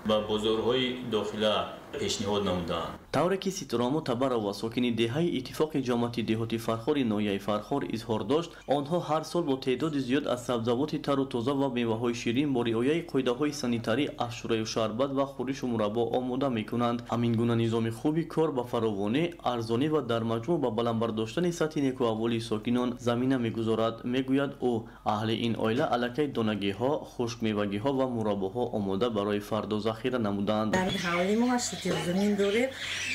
ба бозорҳои дохила пешниҳод намуданд. Тавре ки Ситорамо Табарова, сокини деҳаи Иттифоқи ҷамоати деҳоти Фархори ноҳияи Фархор изҳор дошт, онҳо ҳар сол бо теъдоди зиёд аз сабзавоти тару тоза ва меваҳои ширин бо риояи қоидаҳои санитарӣ афшураю шарбат ва хӯришу мураббо омода мекунанд. Ҳамин гуна низоми хуби кор ба фаровонӣ, арзонӣ ва дар маҷмӯъ ба баланд бардоштани сатҳи некуаҳволии сокинон замина мегузорад, мегӯяд ӯ. Аҳли ин оила аллакай донагиҳо, хушкмевагиҳо ва мураббоҳо омода барои фардо захира намуданд. Замин дорем,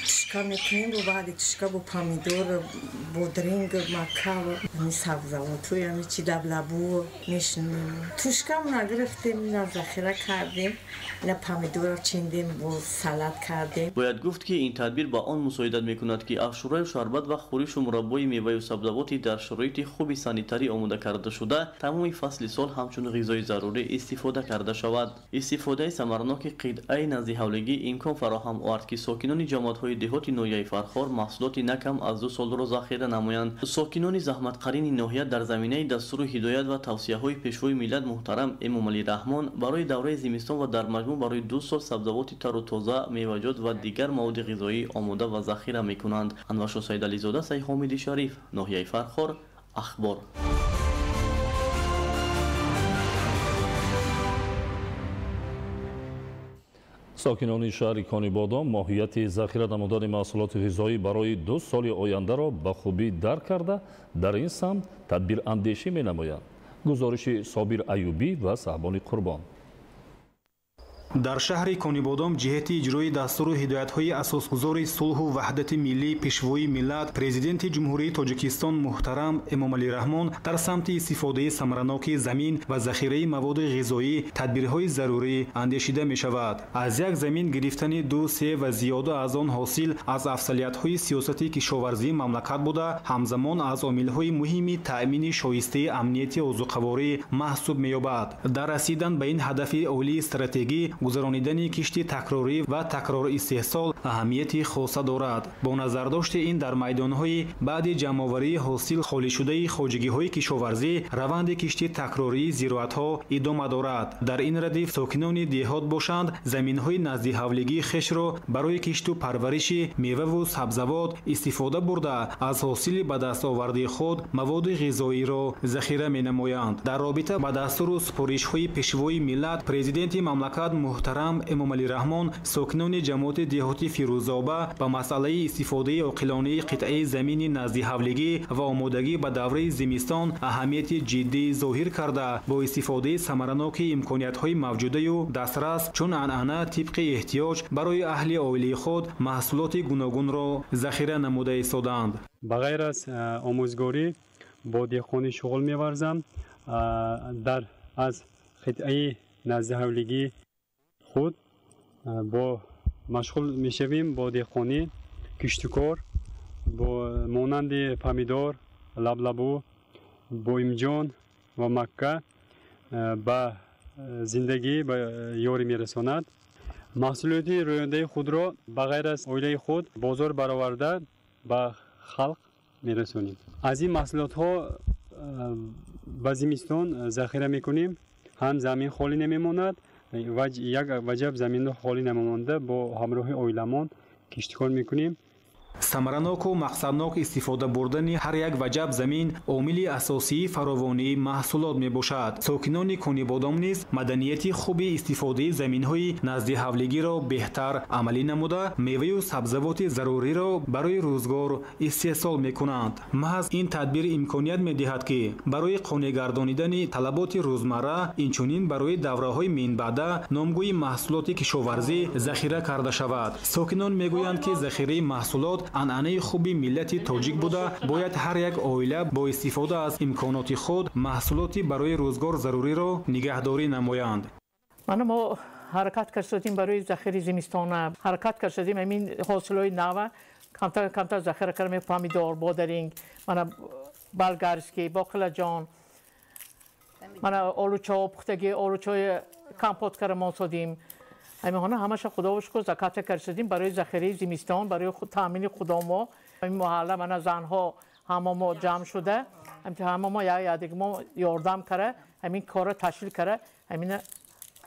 тушка мекунем, бо баъди тушка бо помидор, бодринг, мака, сабзавотҳои ҳами чи лаблабу мешинем. Тушкамона гирифтем, ина захира кардем, ина помидорро чиндем, бо салат кардем. Бояд гуфт, ки ин тадбир ба он мусоидат мекунад, ки афшураю шарбат ва хӯришу мураббои меваю сабзавоти дар шароити хуби санитарӣ омода карда шуда тамоми фасли сол ҳамчун ғизои зарурӣ истифода карда шавад. Истифодаи самараноки қитъаи наздиҳавлигӣ имкон фароҳам овард, ки сокинони ҷамоатҳои деҳоти ноҳияи Фархор маҳсулоти на кам аз 2 солро захира намоянд. Сокинони заҳматқарини ноҳия дар заминаи дастуру ҳидоят ва тавсияҳои Пешвои миллат муҳтарам Эмомалӣ Раҳмон барои давраи зимистон ва дар маҷмӯъ барои 2 сол сабзавоти тару тоза, меваҷот ва дигар маводи ғизоӣ омода ва захира мекунанд. Анваршоҳ Саидализода, Сайҳомиди Шариф, ноҳияи Фархор, Ахбор. Сокинони шаҳри Конибодом моҳияти захира намудани маҳсулоти ғизоӣ барои 2 соли ояндаро ба хубӣ дарк карда, дар ин самт тадбирандешӣ менамоянд. Гузориши Собир Аюбӣ ва Саҳбони Қурбон. Дар шаҳри Конибодом ҷиҳати иҷрои дастуру ҳидоятҳои асосгузори сулҳу ваҳдати миллӣ, Пешвои миллат, Президенти Ҷумҳурии Тоҷикистон муҳтарам Эмомалӣ Раҳмон дар самти истифодаи самараноки замин ва захираи маводи ғизоӣ тадбирҳои зарурӣ андешида мешавад. Аз як замин гирифтани 2, 3 ва зиёда аз он ҳосил аз афзалиятҳои сиёсати кишоварзии мамлакат буда, ҳамзамон аз омилҳои муҳими таъмини шоистаи амнияти озуқаворӣ маҳсуб меёбад. Дар расидан ба ин ҳадафи олии стратегӣ гузаронидани кишти такрорӣ ва такрористеҳсол аҳамияти хоса дорад. Бо назардошти ин дар майдонҳои баъди ҷамъоварии ҳосил холишудаи хоҷагиҳои кишоварзӣ раванди кишти такрории зироатҳо идома дорад. Дар ин радиф сокинони деҳот бошанд, заминҳои наздиҳавлигии хешро барои кишту парвариши меваву сабзавот истифода бурда, аз ҳосили ба дастоварди худ маводи ғизоиро захира менамоянд. Дар робита ба дастуру супоришҳои Пешвои миллат, Президенти мамлакат муҳтарам Эмомалӣ Раҳмон сокинони ҷамоати деҳоти Фирӯзоба ба масъалаи истифодаи оқилонаи қитъаи замини наздиҳавлигӣ ва омодагӣ ба давраи зимистон аҳамияти ҷиддӣ зоҳир карда, бо истифодаи самараноки имкониятҳои мавҷудаю дастрас чун анъана тибқи эҳтиёҷ барои аҳли оилаи худ маҳсулоти гуногунро захира намуда истодаанд. Ба ғайр аз омӯзгорӣ бо деҳқонӣ шуғл меварзам. Дар аз қитъаи наздиҳавлигии худ бо машғул мешавем бо деҳқонӣ, киштукор, бо монанди помидор, лаблабу, боимҷон ва макка ба зиндагӣ ба ёрӣ мерасонад. Маҳсулоти рӯяндаи худро ба ғайр аз оилаи худ бозор бароварда ба халқ мерасонем. Аз ин маҳсулотҳо ба зимистон захира мекунем. Ҳам замин холӣ намемонад, як ваҷаб заминро холӣ намемонда бо ҳамроҳи оиламон киштикор мекунем. Самараноку мақсаднок истифода бурдани ҳар як ваҷаб замин омили асосии фаровонии маҳсулот мебошад. Сокинони Конибодом низ маданияти хуби истифодаи заминҳои наздиҳавлигиро беҳтар амалӣ намуда, меваю сабзавоти заруриро барои рӯзгор истеҳсол мекунанд. Маҳз ин тадбир имконият медиҳад, ки барои қонеъгардонидани талаботи рӯзмарра, инчунин барои давраҳои минбаъда номгӯи маҳсулоти кишоварзӣ захира карда шавад. Сокинон мегӯянд, ки захираи маҳсулот анъанаи хуби миллати тоҷик буда, бояд ҳар як оила бо истифода аз имконоти худ маҳсулоти барои рӯзгор заруриро нигаҳдорӣ намоянд. Мана мо ҳаракат кардем барои захираи зимистона, ҳаракат кардем ҳамин ҳосилҳои нава камтар камтар захира кардем, помидор, бодаринг, мана болгарский, боқилаҷон, мана олучо пухтагӣ, олучои компот карда содим. Ҳамиҳона ҳамаша худоро шукр заката кардем барои захираи зимистон, барои таъмини худомо. Ин маҳалла мана занҳо ҳама мо ҷамъ шуда, ҳама мо якдига мо ёрдам кара, ҳамин корро ташкил кара, ҳамина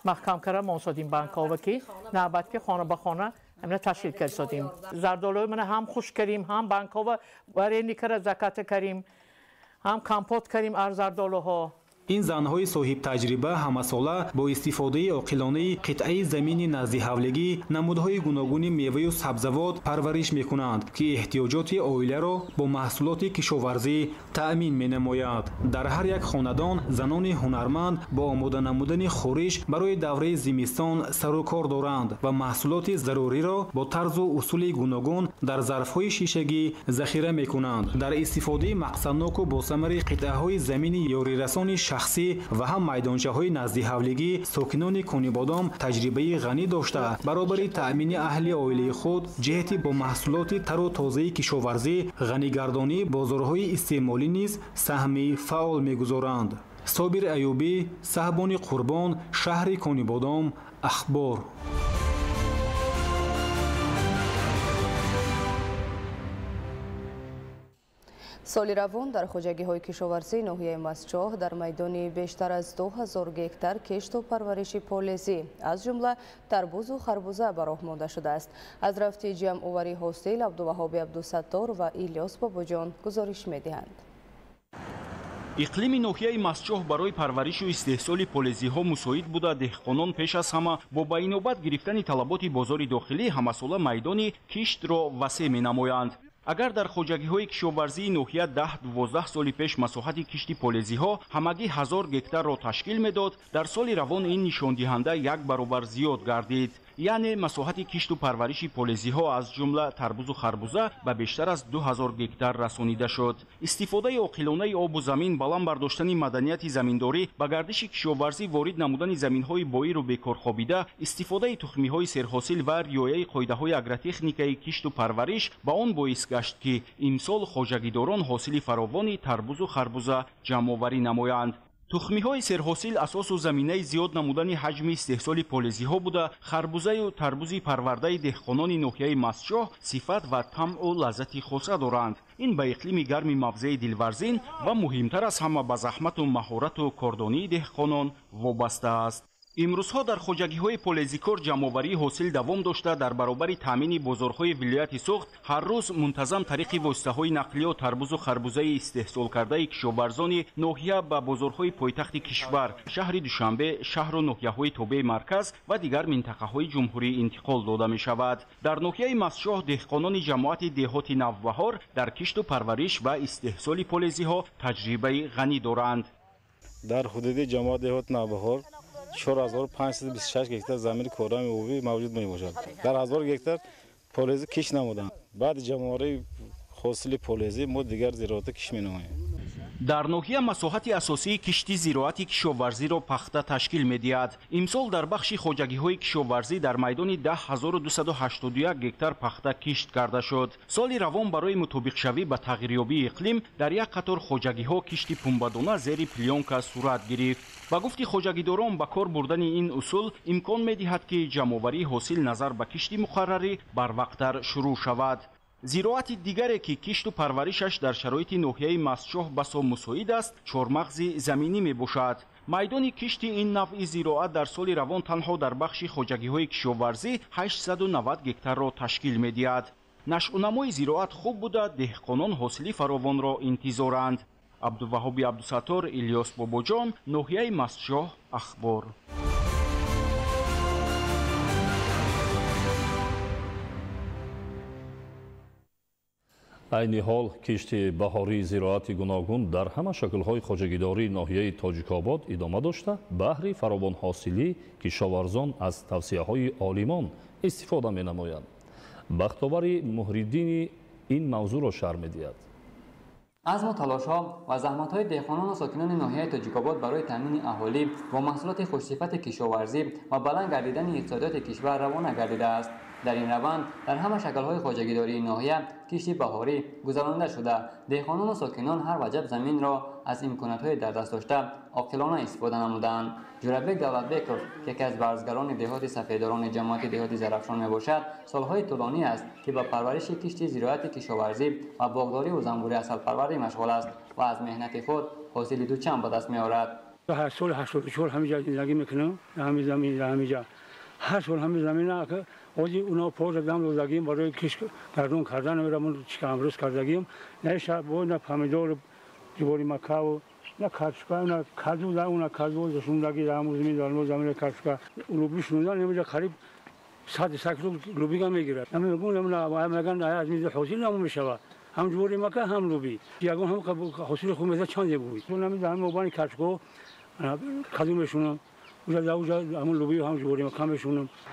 маҳкам кара мо содим банкова, ки навбат ки хона ба хона ҳамина ташкил карда содим. Зардолуи мана ҳам хушк карим, ҳам банкова варени кара заката карим, ҳам компот карим аз зардолуҳо. Ин занҳои соҳибтаҷриба ҳамасола бо истифодаи оқилонаи қитъаи замини наздиҳавлигӣ намудҳои гуногуни меваю сабзавот парвариш мекунанд, ки эҳтиёҷоти оиларо бо маҳсулоти кишоварзӣ таъмин менамояд. Дар ҳар як хонадон занони ҳунарманд бо омода намудани хӯриш барои давраи зимистон сару кор доранд ва маҳсулоти заруриро бо тарзу усули гуногун дар зарфҳои шишагӣ захира мекунанд. Дар истифодаи мақсадноку босамари қитъаҳои замини ёрирасони шахсӣ ва ҳам майдончаҳои наздиҳавлигӣ сокинони Конибодом таҷрибаи ғанӣ дошта, баробари таъмини аҳли оилаи худ ҷиҳати бо маҳсулоти тару тозаи кишоварзӣ ғанигардонии бозорҳои истеъмолӣ низ саҳми фаъол мегузоранд. Собир Аюбӣ, Саҳбони Қурбон, шаҳри Конибодом, Ахбор. Соли равон дар хоҷагиҳои кишоварзии ноҳияи Мастчоҳ дар майдони бештар аз 2000 гектар кишту парвариши полезӣ, аз ҷумла тарбузу харбуза ба роҳ монда шудааст. Аз рафти ҷамъоварии ҳосил Абдуваҳоби Абдусаттор ва Илёс Бобоҷон гузориш медиҳанд. Иқлими ноҳияи Мастчоҳ барои парваришу истеҳсоли полезиҳо мусоид буда, деҳқонон пеш аз ҳама бо ба инобат гирифтани талаботи бозори дохилӣ ҳамасола майдони киштро васеъ менамоянд. Агар дар хоҷагиҳои кишоварзии ноҳия 10-12 соли пеш масоҳати кишти полезиҳо ҳамагӣ 1000 гектарро ташкил медод, дар соли равон ин нишондиҳанда як баробар зиёд гардид. Яъне масоҳати кишту парвариши полезиҳо аз ҷумла тарбузу харбуза ба бештар аз 2000 гектар расонида шуд. Истифодаи оқилонаи обу замин, баланд бардоштани маданияти заминдорӣ, ба гардиши кишоварзӣ ворид намудани заминҳои боиру бекорхобида, истифодаи тухмиҳои серҳосил ва риояи қоидаҳои агротехникаи кишту парвариш ба он боис гашт, ки имсол хоҷагидорон ҳосили фаровони тарбузу харбуза ҷамъоварӣ намоянд. Тухмиҳои серҳосил асосу заминаи зиёд намудани ҳаҷми истеҳсоли полезиҳо буда, харбузаю тарбузи парвардаи деҳқонони ноҳияи Мастчоҳ сифат ва тамъу лаззати хоса доранд. Ин ба иқлими гарми мавзеи Дилварзин ва муҳимтар аз ҳама ба заҳмату маҳорату кордонии деҳқонон вобаста аст. Имрӯзҳо дар хоҷагиҳои полезикор ҷамъоварии ҳосил давом дошта, дар баробари таъмини бозорҳои вилояти Суғд ҳар рӯз мунтазам тариқи воситаҳои нақлиёт тарбузу харбузаи истеҳсолкардаи кишоварзони ноҳия ба бозорҳои пойтахти кишвар, шаҳри Душанбе, шаҳру ноҳияҳои тобеи марказ ва дигар минтақаҳои ҷумҳурӣ интиқол дода мешавад. Дар ноҳияи Мастчоҳ деҳқонони ҷамоати деҳоти Навбаҳор дар кишту парвариш ва истеҳсоли полезиҳо таҷрибаи ғанӣ доранд. Дар ҳудуди ҷамоати деҳоти Навбаҳор 4526 гектар замини корами обӣ мавҷуд мебошад. Дар 1000 гектар полезӣ кишт намуданд. Баъди ҷамъоварии ҳосили полезӣ мо дигар зироатро кишт менамоем. Дар ноҳия масоҳати асосии кишти зироати кишоварзиро пахта ташкил медиҳад. Имсол дар бахши хоҷагиҳои кишоварзӣ дар майдони 10281 гектар пахта кишт карда шуд. Соли равон барои мутобиқшавӣ ба тағйирёбии иқлим дар як қатор хоҷагиҳо кишти пумбадона зери плёнка сурат гирифт. Ба гуфти хоҷагидорон, ба кор бурдани ин усул имкон медиҳад, ки ҷамъоварии ҳосил назар ба кишти муқаррарӣ барвақттар шурӯъ шавад. Зироати дигаре, ки кишту парваришаш дар шароити ноҳияи Мастчоҳ басо мусоид аст, чормағзи заминӣ мебошад. Майдони кишти ин навъи зироат дар соли равон танҳо дар бахши хоҷагиҳои кишоварзӣ 890 гектарро ташкил медиҳад. Нашъунамои зироат хуб буда, деҳқонон ҳосили фаровонро интизоранд. Абдуваҳоби Абдусаттор, Илёс Бобоҷон, ноҳияи Мастчоҳ, Ахбор. Айни ҳол кишти баҳории зироати гуногун дар ҳама шаклҳои хоҷагидории ноҳияи Тоҷикобод идома дошта, баҳри фаровонҳосилӣ кишоварзон аз тавсияҳои олимон истифода менамоянд. Бахтовари Муҳриддини ин мавзӯъро шарҳ медиҳад. Азму талошҳо ва заҳматҳои деҳқонону сокинони ноҳияи Тоҷикобод барои таъмини аҳолӣ бо маҳсулоти хушсифати кишоварзӣ ва баланд гардидани иқтисодиёти кишвар равона гардидааст. Дар ин раванд дар ҳама шаклҳои хоҷагидории ноҳия кишти баҳорӣ гузаронида шуда, деҳқонону сокинон ҳар ваҷаб заминро аз имкониятҳои дар даст дошта оқилона истифода намуданд. Ҷурабек Давлатбеков, ки яке аз варзгарони деҳоти Сафедорони ҷамоати деҳоти Зарафшон мебошад, солҳои тӯлонӣ аст, ки ба парвариши кишти зироати кишоварзӣ ва боғдориву занбури асалпарварӣ машғул аст ва аз меҳнати худ ҳосили дучанд ба даст меорад. Ҳар сол 84 ҳамиҷа зиндагӣ мекунам, ҳамин замин, ҳамиҷа. Ҳар сол ҳамин замина ози уно пор дам додагим барои кишт гардон кардан, намедонам чӣ амрӯз кардагим. На шаб, на помидор, ҷувори макаву, на картошка, на каду, на каду шундаги ҳамун замин дар мо замина картошка луби шундан намеҷа қариб 100 кило лубига мегирад. Намегӯям, мегӯянд аз мизи ҳосил намешавад. Ҳам ҷувори мака, ҳам луби. Ягон ҳам ҳосили хуб мезад чанде буд. Намедонам мобани картошка каду мешунам.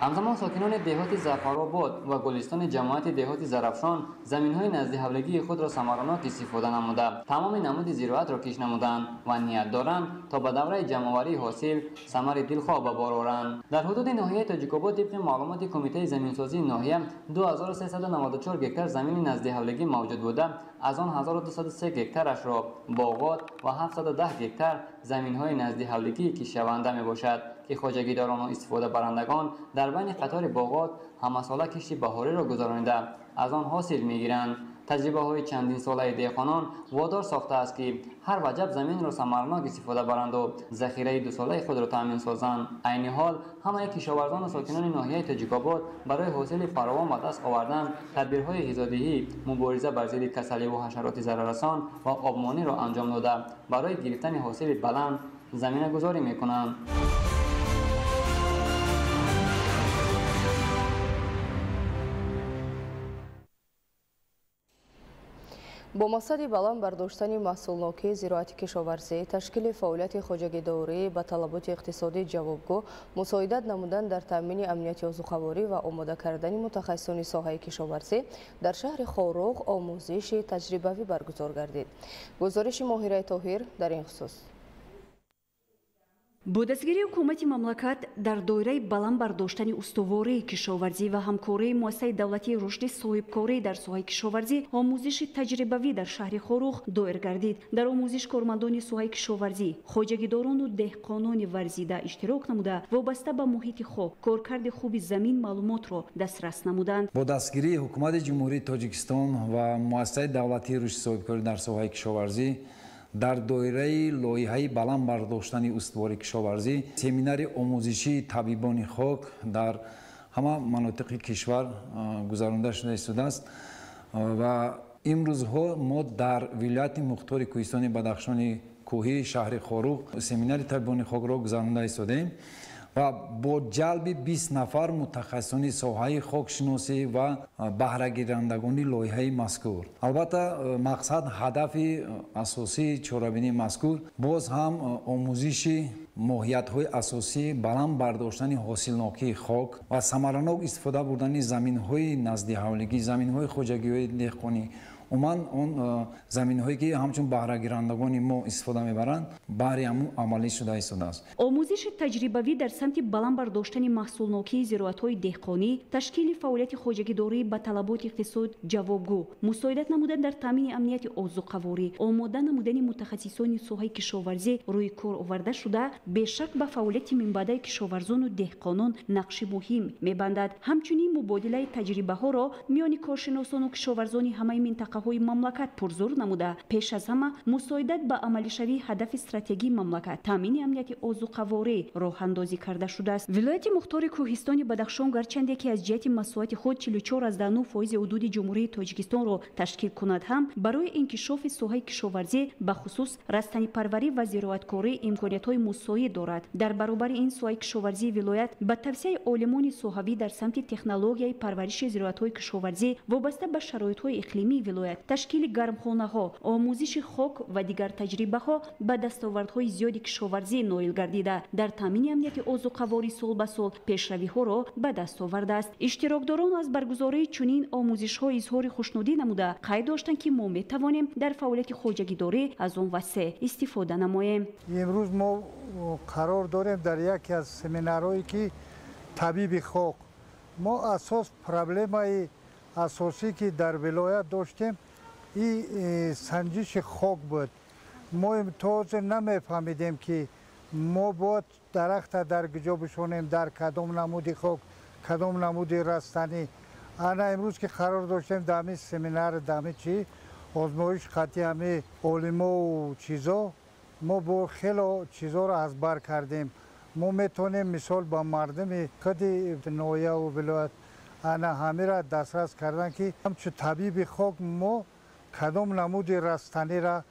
Ҳамзамон сокинони деҳоти Зафаробод ва Гулистони ҷамоати деҳоти Зарафшон заминҳои наздиҳавлигии худро самаранок истифода намуда, тамоми намуди зироатро кишт намуданд ва ният доранд, то ба давраи ҷамъоварии ҳосил самари дилхоҳ ба бор оранд. Дар ҳудуди ноҳияи Тоҷикобод тибқи маълумоти Кумитаи заминсозии ноҳия 2394 гектар замини наздиҳавлигӣ мавҷуд буда, аз он 1203 гектарашро боғот ва 710 гектар заминҳои наздиҳавлигии киштшаванда мебошад, ки хоҷагидорону истифодабарандагон дар байни қатори боғот ҳамасола кишти баҳориро гузаронида, аз он ҳосил мегиранд. Таҷрибаҳои чандинсолаи деҳқонон водор сохтааст, ки ҳар ваҷаб заминро самаранок истифода баранду захираи дусолаи худро таъмин созанд. Айни ҳол ҳамаи кишоварзону сокинони ноҳияи Тоҷикобод барои ҳосили фаровон ба даст овардан тадбирҳои ғизодиҳӣ, мубориза бар зидди касаливу ҳашароти зараррасон ва обмониро анҷом дода, барои гирифтани ҳосили баланд заминагузорӣ мекунанд. Бо мақсади баланд бардоштани маҳсулнокии зироати кишоварзӣ, ташкили фаъолияти хоҷагидорӣ ба талаботи иқтисодӣ ҷавобгӯ, мусоидат намудан дар таъмини амнияти озуқаворӣ ва омода кардани мутахассисони соҳаи кишоварзӣ дар шаҳри Хоруғ омӯзиши таҷрибавӣ баргузор гардид. Гузориши Моҳираи Тоҳир дар ин хусус. Бо дастгирии ҳукумати мамлакат дар доираи баланд бардоштани устувории кишоварзӣ ва ҳамкории муассисаи давлатии рушди соҳибкорӣ дар соҳаи кишоварзӣ омӯзиши таҷрибавӣ дар шаҳри Хоруғ доир гардид. Дар омӯзиш кормандони соҳаи кишоварзӣ, хоҷагидорону деҳқонони варзида иштирок намуда, вобаста ба муҳити хок, коркарди хуби замин маълумотро дастрас намуданд. Бо дастгирии ҳукумати Ҷумҳурии Тоҷикистон ва муассисаи давлатии рушди соҳибкорӣ дар соҳаи кишоварзӣ Дар доираи лоиҳаи баланд бардоштани устувори кишоварзӣ семинари омӯзишии табибони хок дар ҳама манотиқи кишвар гузаронда шуда истодааст ва имрӯзҳо мо дар вилояти мухтори кӯҳистони Бадахшони кӯҳӣ, шаҳри Хоруғ семинари табибони хокро гузаронда истодаем ва бо ҷалби 20 нафар мутахассисони соҳаи хокшиносӣ ва баҳрагирандагони лоиҳаи мазкур. Албатта, мақсад, ҳадафи асосии чорабинии мазкур боз ҳам омӯзиши моҳиятҳои асосӣ, баланд бардоштани ҳосилнокии хок ва самаранок истифода бурдани заминҳои наздиҳавлигӣ, заминҳои хоҷагиҳои деҳқонӣ, умуман он заминҳое ки ҳамчун баҳрагирандагони мо истифода мебаранд, баҳри ҳамун амалӣ шуда истодааст. Омӯзиши таҷрибавӣ дар самти баланд бардоштани маҳсулнокии зироатҳои деҳқонӣ, ташкили фаъолияти хоҷагидорӣ ба талаботи иқтисод ҷавобгӯ, мусоидат намудан дар таъмини амнияти озуқаворӣ, омода намудани мутахассисони соҳаи кишоварзӣ рӯи кор оварда шуда, бешак ба фаъолияти минбаъдаи кишоварзону деҳқонон нақши муҳим мебандад. Ҳамчунин мубодилаи таҷрибаҳоро миёни коршиносону кишоварзони ҳамаи минтақа ҳои мамлакат пурзур намуда, пеш аз ҳама мусоидат ба амалишавии ҳадафи стратегии мамлакат, таъмини амнияти озуқаворӣ роҳандозӣ карда шудааст. Вилояти мухтори кӯҳистони Бадахшон гарчанде ки аз ҷиҳати масоҳати худ 44,9% ҳудуди Ҷумҳурии Тоҷикистонро ташкил кунад ҳам, барои инкишофи соҳаи кишоварзӣ, бахусус растанипарварӣ ва зироаткорӣ имкониятҳои мусоид дорад. Дар баробари ин соҳаи кишоварзии вилоят ба тавсияи олимони соҳавӣ дар самти технологияи парвариши зироатҳои кишоварзӣ вобаста ба шароитҳои иқлимии вилоят, ташкили гармхонаҳо, омӯзиши хок ва дигар таҷрибаҳо ба дастовардҳои зиёди кишоварзӣ ноил гардида, дар таъмини амнияти озуқаворӣ сол ба сол пешравиҳоро ба даст овардааст. Иштирокдорон аз баргузории чунин омӯзишҳо изҳори хушнудӣ намуда, қайд доштанд, ки мо метавонем дар фаъолияти хоҷагидорӣ аз он васеъ истифода намоем. Имрӯз мо қарор дорем дар яке аз семинарҳое ки табиби хок. Мо асос проблемаи асосӣ ки дар вилоят доштем, и санҷиши хок буд. Мо то ҳозир намефаҳмидем, ки мо бояд дарахта дар куҷо бишонем, дар кадом намуди хок, кадом намуди растанӣ. Ана имрӯз ки қарор доштем дар ҳамин семинар, дар ҳамин чи озмоиш қатъи ҳамин олимову чизо, мо бо хело чизоро аз бар кардем. Мо метавонем мисол ба мардуми худи ноҳияву вилоят ана ҳамира дастрас кардан, ки ҳамчун табиби хок мо кадом намуди растаниро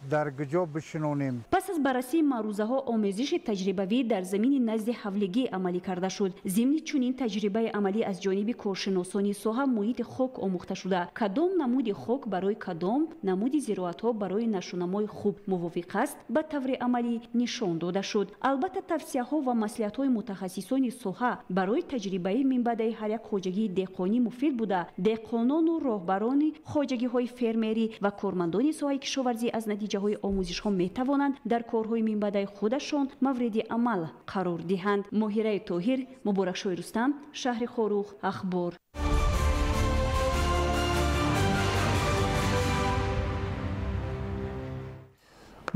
дар куҷо бишинонем. Пас аз баррасии маърузаҳо омезиши таҷрибавӣ дар замини назди ҳавлигӣ амалӣ карда шуд. Зимни чунин таҷрибаи амалӣ аз ҷониби коршиносони соҳа муҳити хок омӯхта шуда, кадом намуди хок барои кадом намуди зироатҳо барои нашъунамои хуб мувофиқ аст, ба таври амалӣ нишон дода шуд. Албатта, тавсияҳо ва маслиҳатҳои мутахассисони соҳа барои таҷрибаи минбаъдаи ҳар як хоҷагии деҳқонӣ муфид буда, деҳқонону роҳбарони хоҷагиҳои фермерӣ ва кормандони соҳаи кишоварзӣ аз натиҷаҳои омӯзишҳо метавонанд дар корҳои минбаъдаи худашон мавриди амал қарор диҳанд. Моҳираи Тоҳир, Муборакшои Рустам, шаҳри Хоруғ, Ахбор.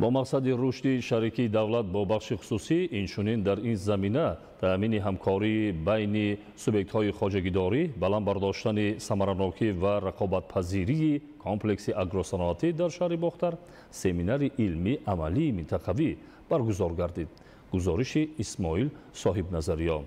Бо мақсади рушди шарикии давлат бо бахши хусусӣ, инчунин дар ин замина таъмини ҳамкории байни субъектҳои хоҷагидорӣ, баланд бардоштани самаранокӣ ва рақобатпазирии комплекси агросаноатӣ дар шаҳри Бохтар семинари илмӣ амалии минтақавӣ баргузор гардид. Гузориши Исмоил Соҳибназариён.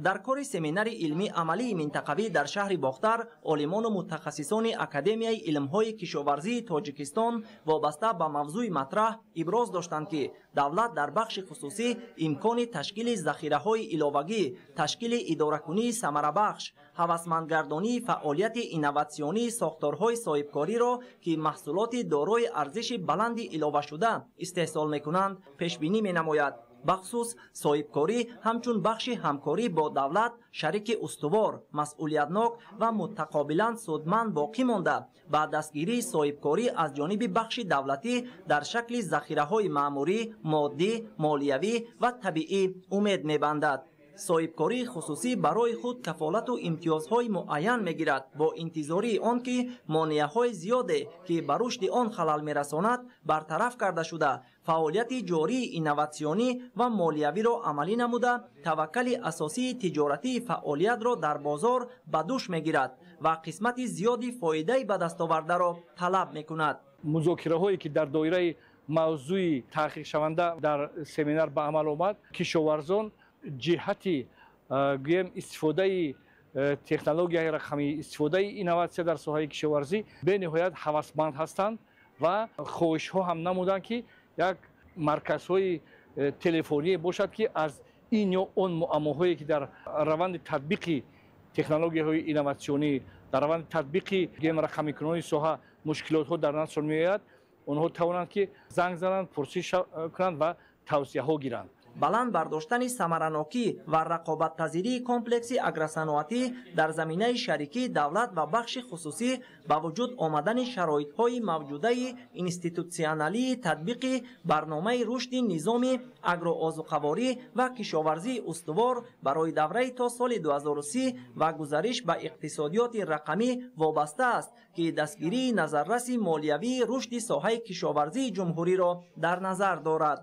Дар кори семинари илмӣ амалии минтақавӣ дар шаҳри Бохтар олимону мутахассисони Академияи илмҳои кишоварзии Тоҷикистон вобаста ба мавзӯи матраҳ иброз доштанд, ки давлат дар бахши хусусӣ имкони ташкили захираҳои иловагӣ, ташкили идоракунии самарабахш, ҳавасмандгардонии фаъолияти инноватсионии сохторҳои соҳибкориро, ки маҳсулоти дорои арзиши баланди иловашуда истеҳсол мекунанд, пешбинӣ менамояд. Бахусус соҳибкорӣ ҳамчун бахши ҳамкорӣ бо давлат шарики устувор, масъулиятнок ва мутақобилан судманд боқӣ монда, ба дастгирии соҳибкорӣ аз ҷониби бахши давлатӣ дар шакли захираҳои маъмурӣ, моддӣ, молиявӣ ва табиӣ умед мебандад. Соҳибкории хусусӣ барои худ кафолату имтиёзҳои муайян мегирад бо интизории он ки монеаҳои зиёде, ки ба рушди он халал мерасонад, бартараф карда шуда, фаъолияти ҷории инноватсионӣ ва молиявиро амалӣ намуда, таваккали асосии тиҷоратии фаъолиятро дар бозор ба дӯш мегирад ва қисмати зиёди фоидаи ба дастовардаро талаб мекунад. Музокираҳое ки дар доираи мавзӯи таҳқиқшаванда дар семинар ба амал омад, кишоварзон ҷиҳати гӯем истифодаи технологияи рақамӣ, истифодаи инноватсия дар соҳаи кишоварзӣ бениҳоят ҳавасманд ҳастанд ва хоҳишҳо ҳам намуданд, ки як марказҳои телефоние бошад, ки аз ин ё он муаммоҳое ки дар раванди татбиқи технологияҳои инноватсионӣ, дар раванди татбиқи гӯем рақамикунони соҳа мушкилотҳо дар наздшон меояд, онҳо тавонанд ки занг зананд, пурсиш кунанд ва тавсияҳо гиранд. Баланд бардоштани самаранокӣ ва рақобатпазирии комплекси агросаноатӣ дар заминаи шарикии давлат ва бахши хусусӣ ба вуҷуд омадани шароитҳои мавҷудаи институтсионалии татбиқи барномаи рушди низоми агроозуқаворӣ ва кишоварзии устувор барои давраи то соли 2030 ва гузариш ба иқтисодиёти рақамӣ вобаста аст, ки дастгирии назарраси молиявии рушди соҳаи кишоварзии ҷумҳуриро дар назар дорад.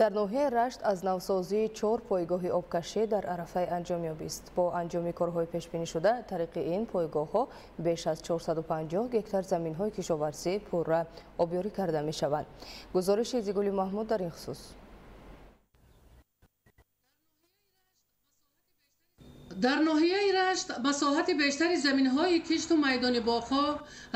Дар ноҳияи Рашт аз навсозии 4 пойгоҳи обкашӣ дар арафаи анҷом ёбист. Бо анҷоми корҳои пешбинишуда тариқи ин пойгоҳҳо беш аз 450 гектар заминҳои кишоварзӣ пурра обёрӣ карда мешаванд. Гузориши Зигули Маҳмуд дар ин хусус. Дар ноҳияи Рашт масоҳати бештари заминҳои кишту майдони боғҳо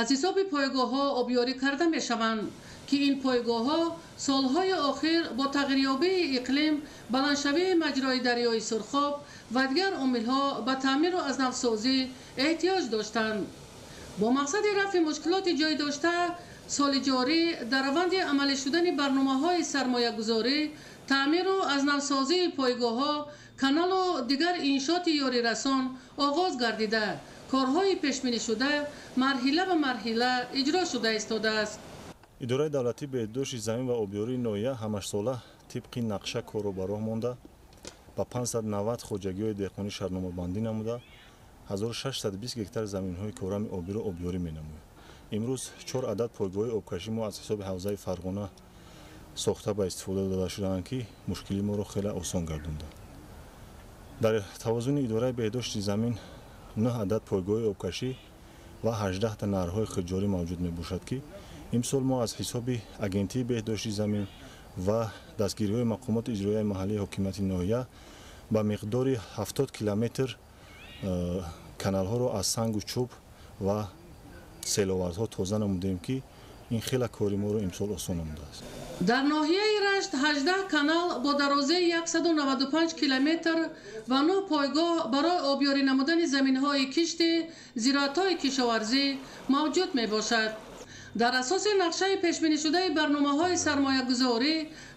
аз ҳисоби пойгоҳҳо обёрӣ карда мешаванд, ки ин пойгоҳҳо солҳои охир бо тағйирёбии иқлим, баландшавии маҷрои дарёи Сурхоб ва дигар омилҳо ба таъмиру аз навсозӣ эҳтиёҷ доштанд. Бо мақсади рафъи мушкилоти ҷой дошта, соли ҷорӣ дар раванди амалӣ шудани барномаҳои сармоягузорӣ, таъмиру аз навсозии пойгоҳҳо, каналу дигар иншооти ёрирасон оғоз гардида, корҳои пешбинишуда марҳила ба марҳила иҷро шуда истодааст. Идораи давлатии беҳдошти замин ва обёрии ноҳия ҳамашсола тибқи нақша корро ба роҳ монда, ба 590 хоҷагиҳои деҳқонӣ шартномабандӣ намуда, 1620 гектар заминҳои корами обиро обёрӣ менамояд. Имрӯз 4 адад пойгоҳи обкашӣ мо аз ҳисоби ҳавзаи Фарғона сохта ба истифода дода шудаанд, ки мушкили моро хеле осон гардонданд. Дар тавозуни идораи беҳдошти замин 9 адад пойгоҳи обкашӣ ва 18 та наҳрҳои худҷорӣ мавҷуд мебошад, ки имсол мо аз ҳисоби агентии беҳдошти замин ва дастгириҳои мақомоти иҷроияи маҳаллии ҳокимияти ноҳия ба миқдори 70 километр каналҳоро аз сангу чӯб ва селовардҳо тоза намудем, ки ин хеле кори моро имсол осон намудааст. Дар ноҳияи Рашт 18 канал бо дарозаи 195 километр ва 9 пойгоҳ барои обёрӣ намудани заминҳои кишти зироатҳои кишоварзӣ мавҷуд мебошад. Дар асоси нақшаи пешбинишудаи барномаҳои сармоягузорӣ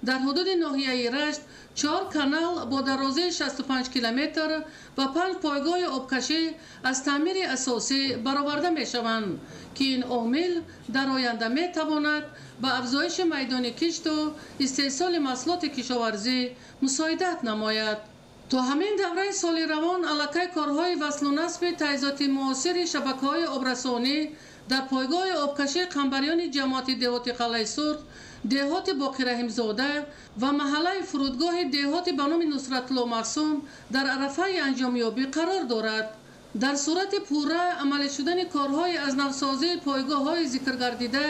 дар ҳудуди ноҳияи Рашт 4 канал бо дарозаи 65 километр ва 5 пойгоҳи обкашӣ аз таъмири асосӣ бароварда мешаванд, ки ин омил дар оянда метавонад ба афзоиши майдони кишту истеҳсоли маҳсулоти кишоварзӣ мусоидат намояд. То ҳамин давраи соли равон аллакай корҳои васлу насби таҷҳизоти муосири шабакаҳои обрасонӣ дар пойгоҳи обкашии қамбариёни ҷамоати деҳоти Қалъаи Сурх, деҳоти Боқираҳимзода ва маҳаллаи фурудгоҳи деҳоти ба номи Нусратулло Маъсум дар арафаи анҷомёбӣ қарор дорад. Дар сурати пурра амалӣ шудани корҳои аз навсозии пойгоҳҳои зикргардида,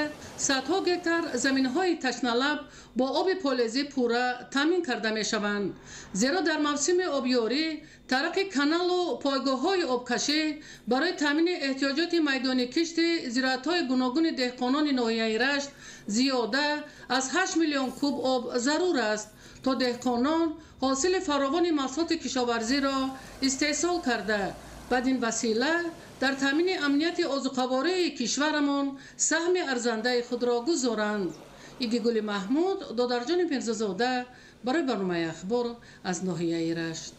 садҳо гектар заминҳои ташналаб бо оби полезӣ пурра таъмин карда мешаванд, зеро дар мавсими обёрӣ тариқи каналу пойгоҳҳои обкашӣ барои таъмини эҳтиёҷоти майдони кишти зироатҳои гуногуни деҳқонони ноҳияи Рашт зиёда аз 8 миллион куб об зарур аст, то деҳқонон ҳосили фаровони маҳсулоти кишоварзиро истеҳсол карда, бад ин васила дар таъмини амнияти озуқавории кишварамон саҳми арзандаи худро гузоранд. Игигули Маҳмуд, Додарҷони Мирзозода барои барномаи ахбор аз ноҳияи Рашт.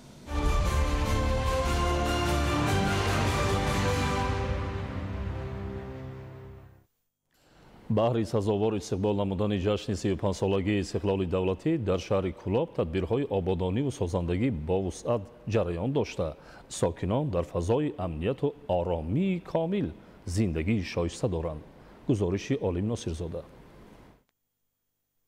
Баҳри сазовор истиқбол намудани ҷашни 35-солагии истиқлоли давлатӣ дар шаҳри Кӯлоб тадбирҳои ободониву созандагӣ бо вусъат ҷараён дошта, сокинон дар фазои амнияту оромии комил зиндагии шоиста доранд. Гузориши Олим Носирзода.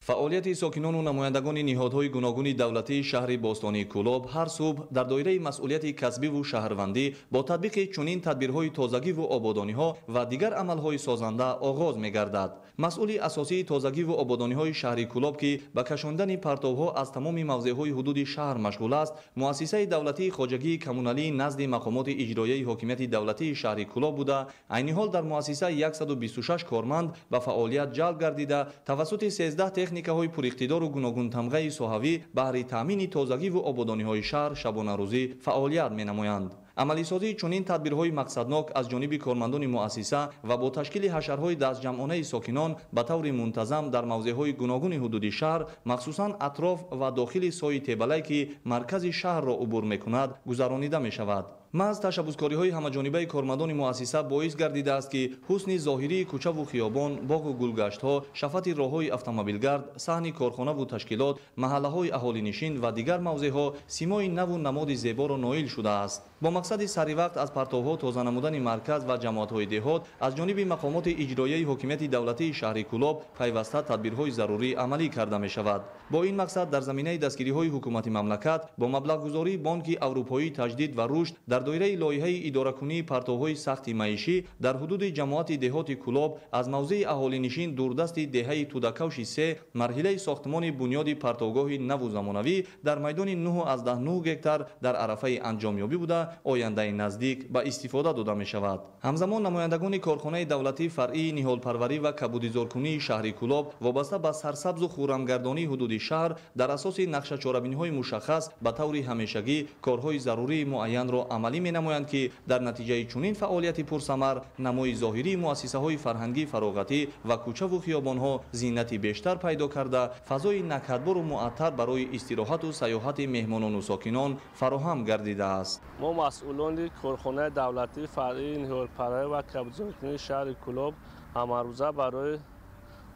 Фаъолияти сокинону намояндагони ниҳодҳои гуногуни давлатии шаҳри бостонии Кӯлоб ҳар субҳ дар доираи масъулияти касбиву шаҳрвандӣ бо татбиқи чунин тадбирҳои тозагиву ободониҳо ва дигар амалҳои созанда оғоз мегардад. Масъули асосии тозагиву ободониҳои шаҳри Кӯлоб, ки ба кашондани партовҳо аз тамоми мавзеъҳои ҳудуди шаҳр машғул аст, муассисаи давлатии хоҷагии коммуналии назди мақомоти иҷроияи ҳокимияти давлатии шаҳри Кӯлоб буда, айни ҳол дар муассиса 126 корманд ба фаъолият ҷалб гардида, тавассути 13 техникаҳои пуриқтидору гуногунтамғаи соҳавӣ баҳри таъмини тозагиву ободониҳои шаҳр шабонарӯзӣ фаъолият менамоянд. Амалисозии чунин тадбирҳои мақсаднок аз ҷониби кормандони муассиса ва бо ташкили ҳашарҳои дастҷамъонаи сокинон ба таври мунтазам дар мавзеъҳои гуногуни ҳудуди шаҳр, махсусан атроф ва дохили сои Тебалай, ки маркази шаҳрро убур мекунад, гузаронида мешавад. Маҳз ташаббускориҳои ҳамаҷонибаи кормандони муассиса боис гардидааст, ки ҳусни зоҳирии кӯчаву хиёбон, боғу гулгаштҳо, шафати роҳҳои автомобилгард, саҳни корхонаву ташкилот, маҳаллаҳои аҳолинишин ва дигар мавзеъҳо симои наву намоди зеборо ноил шудааст. Бо мақсади саривақт аз партовҳо тоза намудани марказ ва ҷамоатҳои деҳот аз ҷониби мақомоти иҷроияи ҳокимияти давлатии шаҳри Кӯлоб пайваста тадбирҳои зарурӣ амалӣ карда мешавад. Бо ин мақсад дар заминаи дастгириҳои ҳукумати мамлакат бо маблағгузории Бонки Аврупоии таҷдид ва рушд дар доираи лоиҳаи идоракунии партовҳои сахти маишӣ дар ҳудуди ҷамоати деҳоти Кӯлоб аз мавзеи аҳолинишин дурдасти деҳаи Тудакавши 3 марҳилаи сохтмони бунёди партовгоҳи наву замонавӣ дар майдони 9,9 гектар дар арафаи анҷомёбӣ буда, ояндаи наздик ба истифода дода мешавад. Ҳамзамон намояндагони корхонаи давлатии фаръии ниҳолпарварӣ ва кабудизоркунии шаҳри Кӯлоб вобаста ба сарсабзу хуррамгардонии ҳудуди шаҳр дар асоси нақшачорабиниҳои мушаххас ба таври ҳамешагӣ корҳои зарурии муайянро амалӣ менамоянд, ки дар натиҷаи чунин фаъолияти пурсамар намои зоҳирии муассисаҳои фарҳангӣ, фароғатӣ ва кӯчаву хиёбонҳо зинати бештар пайдо карда, фазои накадбору муаттар барои истироҳату сайёҳати меҳмонону сокинон фароҳам гардидааст. Мо масъулони корхонаи давлатии фаръии ниҳолпарварӣ ва кабудизоркунии шаҳри Кӯлоб ҳамарӯза барои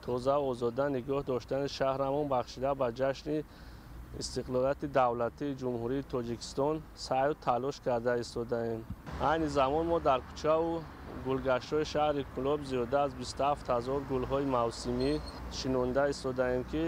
тоза озода нигоҳ доштани шаҳрамон бахшида ба ҷашни истиқлолияти давлатии Ҷумҳурии Тоҷикистон саъю талош карда истодаем. Айни замон мо дар кӯчаву гулгаштҳои шаҳри Кӯлоб зиёда аз 27 000 гулҳои мавсимӣ шинонда истодаем, ки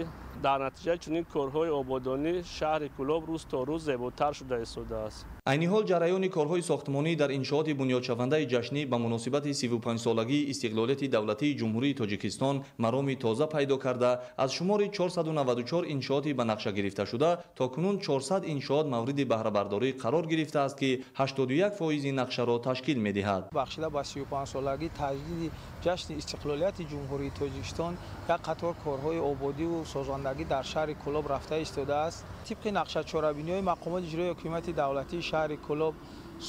дар натиҷаи чунин корҳои ободонӣ шаҳри Кӯлоб рӯз то рӯз зеботар шуда истодааст. Айни ҳол ҷараёни корҳои сохтмонӣ дар иншооти бунёдшавандаи ҷашнӣ ба муносибати 35-солагии истиқлолияти давлатии Ҷумҳурии Тоҷикистон мароми тоза пайдо карда, аз шумори 494 иншооти ба нақша гирифташуда то кунун 400 иншоот мавриди баҳрабардорӣ қарор гирифтааст, ки 81% нақшаро ташкил медиҳад. Бахшида ба 35-солагии таҷдиди ҷашни истиқлолияти Ҷумҳурии Тоҷикистон як қатор корҳои ободиву созандагӣ дар шаҳри Кӯлоб рафта истодааст. Тибқи нақшачорабиниҳои мақомоти иҷроияи ҳокимияти давлатии шаҳри Кӯлоб,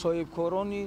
соҳибкорони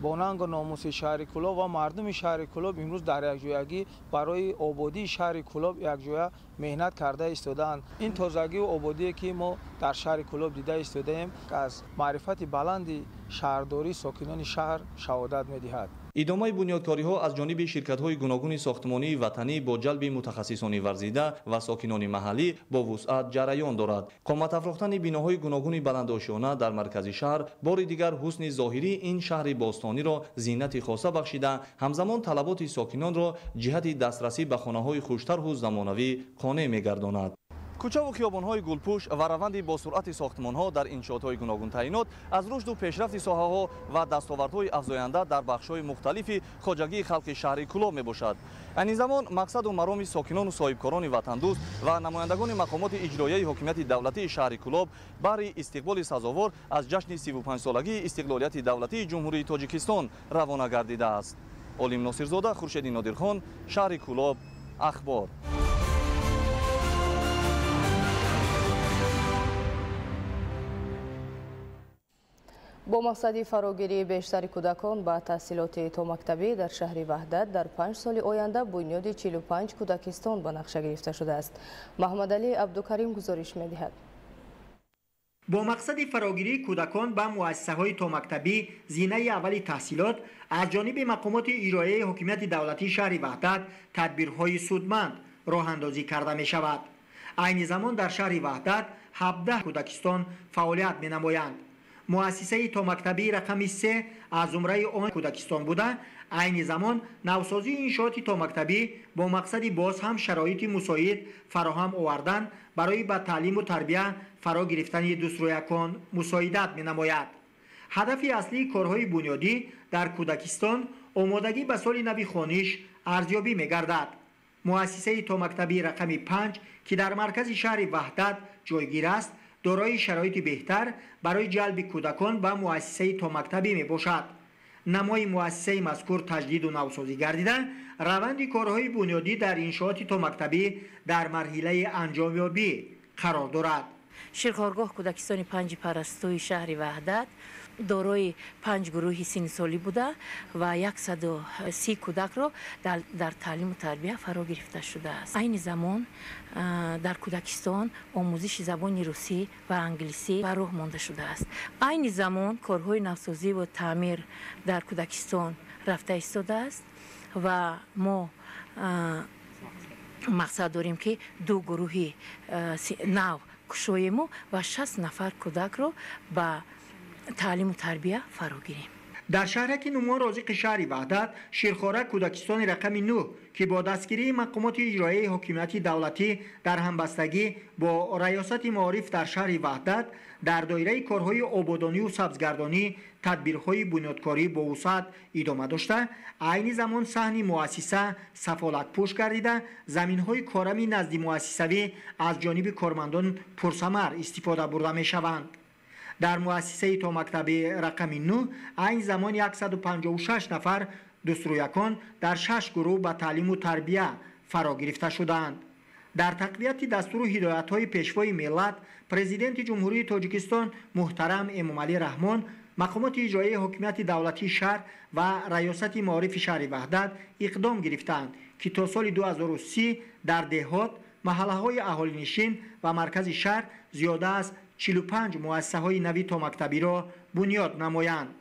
бо нангу номуси шаҳри Кӯлоб ва мардуми шаҳри Кӯлоб имрӯз дар якҷоягӣ барои ободии шаҳри Кӯлоб якҷоя меҳнат карда истодаанд. Ин тозагиву ободие, ки мо дар шаҳри Кӯлоб дида истодаем, аз маърифати баланди шаҳрдории сокинони шаҳр шаҳодат медиҳад. Идомаи бунёдкориҳо аз ҷониби ширкатҳои гуногуни сохтмонии ватанӣ бо ҷалби мутахассисони варзида ва сокинони маҳаллӣ бо вусъат ҷараён дорад. Қомат афрохтани биноҳои гуногуни баландошёна дар маркази шаҳр бори дигар ҳусни зоҳирии ин шаҳри бостониро зинати хоса бахшида, ҳамзамон талаботи сокинонро ҷиҳати дастрасӣ ба хонаҳои хуштарҳу замонавӣ қонеъ мегардонад. Кӯчаву хиёбонҳои гулпӯш ва раванди бо суръати сохтмонҳо дар иншоотҳои гуногунтаъинот аз рушду пешрафти соҳаҳо ва дастовардҳои афзоянда дар бахшҳои мухталифи хоҷагии халқи шаҳри Кӯлоб мебошад. Айни замон мақсаду мароми сокинону соҳибкорони ватандӯст ва намояндагони мақомоти иҷроияи ҳокимияти давлатии шаҳри Кӯлоб баҳри истиқболи сазовор аз ҷашни 35-солагии истиқлолияти давлатии Ҷумҳурии Тоҷикистон равона гардидааст. Олим Носирзода, Хуршеди Нодирхон, шаҳри Кӯлоб, Ахбор. Бо мақсади фарогирии бештари кӯдакон ба таҳсилоти томактабӣ дар шаҳри Ваҳдат дар 5 соли оянда бунёди 45 кӯдакистон ба нақша гирифта шудааст. Маҳмадалӣ Абдукарим гузориш медиҳад. Бо мақсади фарогирии кӯдакон ба муассисаҳои томактабӣ зинаи аввали таҳсилот аз ҷониби мақомоти иҷроияи ҳокимияти давлатии шаҳри Ваҳдат тадбирҳои судманд роҳандозӣ карда мешавад. Айни замон дар шаҳри Ваҳдат 17 кӯдакистон фаъолият менамоянд. Муассисаи томактабии рақами 3 аз зумраи он кӯдакистон буда, Айни замон навсозии иншооти томактабӣ бо мақсади боз ҳам шароити мусоид фароҳам овардан барои ба таълиму тарбия фаро гирифтани дӯстрӯякон мусоидат менамояд. Ҳадафи аслии корҳои бунёдӣ дар кӯдакистон омодагӣ ба соли нави хониш арзёбӣ мегардад. Муассисаи томактабии рақами 5, ки дар маркази шаҳри Ваҳдат ҷойгир аст, дорои шароити беҳтар барои ҷалби кӯдакон ба муассисаи томактабӣ мебошад. Намои муассисаи мазкур таҷдиду навсозӣ гардида, раванди корҳои бунёдӣ дар иншооти томактабӣ дар марҳилаи анҷомёбӣ қарор дорад. Ширхоргоҳ кӯдакистони панҷи парастуи шаҳри Ваҳдат дорои 5 гурӯҳи синнсолӣ буда ва 130 кӯдакро дар таълиму тарбия фаро гирифта шудааст. Айни замон дар кӯдакистон омӯзиши забони русӣ ва англисӣ ба роҳ монда шудааст. Айни замон корҳои навсозӣ ва таъмир дар кӯдакистон рафта истодааст ва мо мақсад дорем, ки 2 гурӯҳи нав кушоему ва 60 нафар кӯдакро ба таълиму тарбия фаро гирем. Дар шаҳраки Нумон Розиқи шаҳри Ваҳдат ширхора кӯдакистони рақами 9, ки бо дастгирии мақомоти иҷроияи ҳокимияти давлатӣ дар ҳамбастагӣ бо раёсати маориф дар шаҳри Ваҳдат дар доираи корҳои ободонию сабзгардонӣ тадбирҳои бунёдкорӣ бо вусъат идома дошта, айни замон саҳни муассиса сафолатпӯш гардида, заминҳои корами назди муассисавӣ аз ҷониби кормандон пурсамар истифода бурда мешаванд. Дар муассисаи томактаби рақами 9 айни замон 156 нафар дӯстрӯякон дар 6 гурӯҳ ба таълиму тарбия фаро гирифта шудаанд. Дар тақвияти дастуру ҳидоятҳои пешвои миллат, президенти Ҷумҳурии Тоҷикистон муҳтарам Эмомалӣ Раҳмон, мақомоти иҷроияи ҳокимияти давлатии шаҳр ва раёсати маорифи шаҳри Ваҳдат иқдом гирифтаанд, ки то соли 2030 дар деҳот, маҳаллаҳои аҳолинишин ва маркази шаҳр зиёда аз 45 муассисаҳои нави томактабиро бунёд намоянд.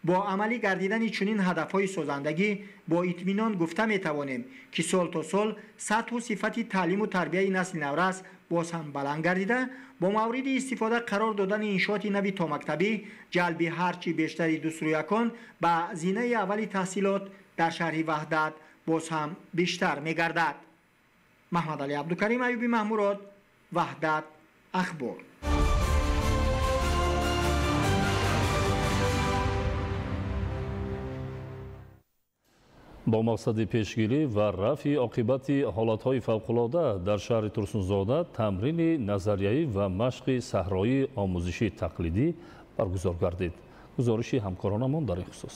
Бо амалӣ гардидани чунин ҳадафҳои созандагӣ бо итминон гуфта метавонем, ки сол то сол сатҳу сифати таълиму тарбияи насли наврас боз ҳам баланд гардида, бо мавриди истифода қарор додани иншооти нави томактабӣ ҷалби ҳарчи бештари дӯстрӯякон ба зинаи аввали таҳсилот дар шаҳри Ваҳдат боз ҳам бештар мегардад. Маҳмадалӣ Абдукарим, Аюби Маҳмурод, Ваҳдат, Ахбор. Бо мақсади пешгирӣ ва рафъи оқибати ҳолатҳои фавқулода дар шаҳри Турсунзода тамрини назарияӣ ва машқи саҳроии омӯзиши тақлидӣ баргузор гардид. Гузориши ҳамкоронамон дар ин хусус.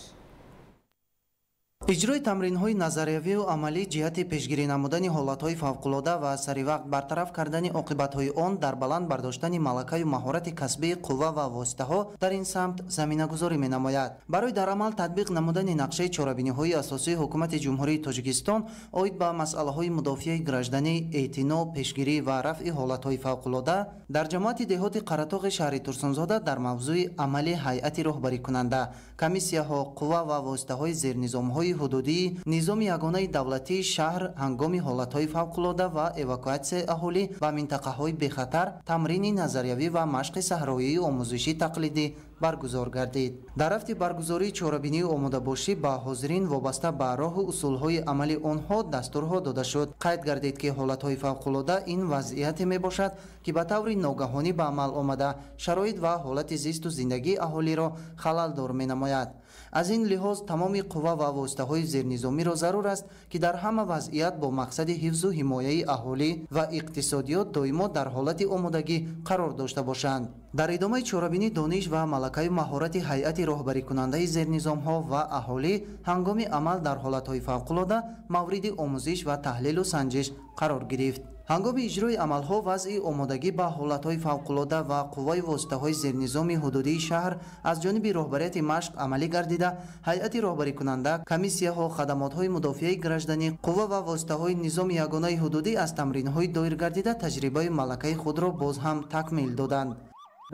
Иҷрои тамринҳои назариявию амалӣ ҷиҳати пешгирӣ намудани ҳолатҳои фавқулода ва саривақт бартараф кардани оқибатҳои он дар баланд бардоштани малакаю маҳорати касбии қувва ва воситаҳо дар ин самт заминагузорӣ менамояд. Барои дар амал татбиқ намудани нақшаи чорабиниҳои асосии Ҳукумати Ҷумҳурии Тоҷикистон оид ба масъалаҳои мудофиаи гражданӣ, эътино, пешгирӣ ва рафъи ҳолатҳои фавқулода дар ҷамоати деҳоти Қаратоғи шаҳри Турсунзода дар мавзӯи амали ҳайати роҳбарикунанда, комиссияҳо, қувва ва воситаҳои зернизомҳои ҳудудии низоми ягонаи давлатии шаҳр ҳангоми ҳолатҳои фавқулода ва эвакуатсияи аҳолӣ ба минтақаҳои бехатар тамрини назариявӣ ва машқи саҳроии омӯзиши тақлидӣ баргузор гардид. Дар рафти баргузории чорабинии омодабошӣ ба ҳозирин вобаста ба роҳу усулҳои амали онҳо дастурҳо дода шуд. Қайд гардид, ки ҳолатҳои фавқулода ин вазъияте мебошад, ки ба таври ногаҳонӣ ба амал омада шароит ва ҳолати зисту зиндагии аҳолиро халалдор менамояд. Аз ин лиҳоз тамоми қувва ва воситаҳои зернизомиро зарур аст, ки дар ҳама вазъият бо мақсади ҳифзу ҳимояи аҳолӣ ва иқтисодиёт доимо дар ҳолати омодагӣ қарор дошта бошанд. Дар идомаи чорабинӣ дониш ва малакаю маҳорати ҳайати роҳбарикунандаи зернизомҳо ва аҳолӣ ҳангоми амал дар ҳолатҳои фавқулода мавриди омӯзиш ва таҳлилу санҷиш қарор гирифт. Ҳангоми иҷрои амалҳо вазъи омодагӣ ба ҳолатҳои фавқулода ва қувваи воситаҳои зернизоми ҳудудии шаҳр аз ҷониби роҳбарияти машқ амалӣ гардида, ҳайати роҳбарикунанда, комиссияҳо, хадамотҳои мудофиаи гражданӣ, қувва ва воситаҳои низоми ягонаи ҳудудӣ аз тамринҳои доир гардида таҷрибаи малакаи худро боз ҳам такмил доданд.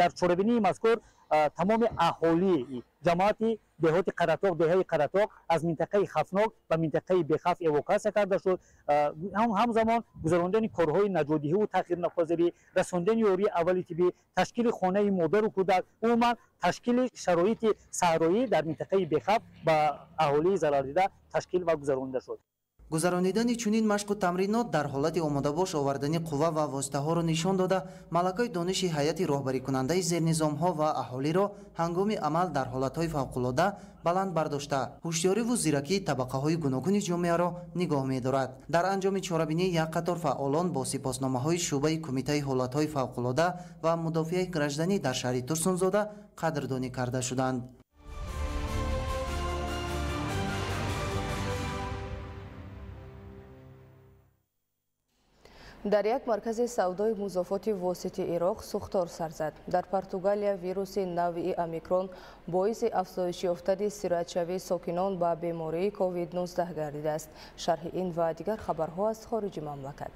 Дар чорабинии мазкур тамоми аҳолии ҷамоати Деҳоти Қаратоқ, деҳаи Қаратоқ аз минтақаи хавфнок ба минтақаи бехавф эвакуатсия карда шуд. Ҳамзамон гузарондани корҳои наҷотдиҳиву таъхирнопазирӣ, расондани ёрии аввали тиббӣ, ташкили хонаи модару кӯдак, умуман ташкили шароити саҳроӣ дар минтақаи бехавф ба аҳолии зарардида ташкил ва гузаронида шуд. Гузаронидани чунин машқу тамринот дар ҳолати омодабош овардани қувва ва воситаҳоро нишон дода, малакаи дониши ҳайати роҳбарикунандаи зернизомҳо ва аҳолиро ҳангоми амал дар ҳолатҳои фавқулода баланд бардошта, ҳушёриву зиракии табақаҳои гуногуни ҷомеаро нигоҳ медорад. Дар анҷоми чорабинӣ як қатор фаъолон бо сипосномаҳои шӯъбаи Кумитаи ҳолатҳои фавқулода ва мудофиаи гражданӣ дар шаҳри Турсунзода қадрдонӣ карда шуданд. Дар як маркази савдои музофоти восити Ироқ сӯхтор сар зад. Дар Португалия вируси навъи омикрон боиси афзоиш ёфтани сироятшавии сокинон ба бемории COVID-19 гардидааст. Шарҳи ин ва дигар хабарҳо аз хориҷи мамлакат.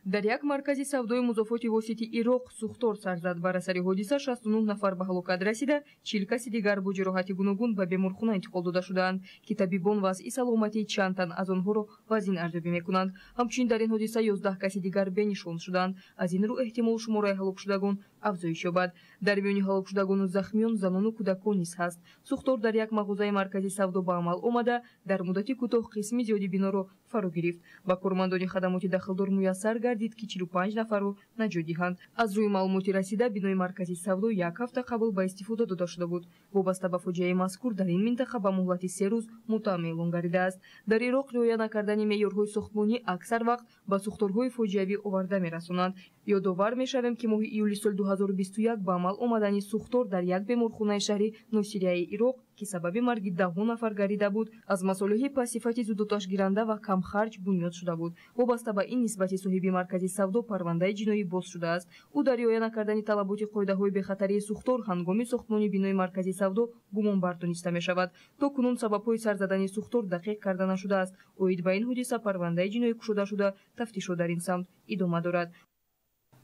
Дар як маркази савдои музофоти восити Ироқ сӯхтор сар зад. Бар асари ҳодиса 69 нафар ба ҳалокат расида, 40 каси дигар бо ҷароҳати гуногун ба беморхона интиқол дода шудаанд, ки табибон вазъи саломатии чанд тан аз онҳоро вазин арзёбӣ мекунанд. Ҳамчунин дар ин ҳодиса 11 каси дигар бенишон шуданд. Аз ин рӯ эҳтимол шумораи ҳалокшудагон афзоиш ёбад. Дар миёни ҳалокшудагону захмиён занону кӯдакон низ ҳаст. Сӯхтор дар як мағозаи маркази савдо ба амал омада, дар муддати кӯтоҳ қисми зиёди биноро фаро гирифт. Ба кормандони хадамоти дахлдор муяссар гардид, ки 45 нафарро наҷот диҳанд. Аз рӯи маълумоти расида, бинои маркази савдо як ҳафта қабл ба истифода дода шуда буд. Вобаста ба фоҷиаи мазкур дар ин минтақа ба муҳлати 3 рӯз мутаам эълон гардидааст. Дар Ироқ риоя накардани меъёрҳои сохтмонӣ аксар вақт ба сӯхторҳои фоҷиавӣ оварда мерасонанд. Ёдовар мешавем, ки моҳи июли соли 2021 ба амал омадани сӯхтор дар як беморхонаи шаҳри Носирияи Ироқ, ки сабаби марги даҳҳо нафар гардида буд, аз масолеҳи пастсифати зудоташгиранда ва камхарҷ бунёд шуда буд. Вобаста ба ин нисбати соҳиби маркази савдо парвандаи ҷиноӣ боз шудааст. Ӯ дар риоя накардани талаботи қоидаҳои бехатарии сӯхтор ҳангоми сохтмони бинои маркази савдо гумонбар дониста мешавад. То кунун сабабҳои сар задани сӯхтор дақиқ карда нашудааст. Оид ба ин ҳодиса парвандаи ҷиноӣ кушода шуда, тафтишот дар ин самт идома дорад.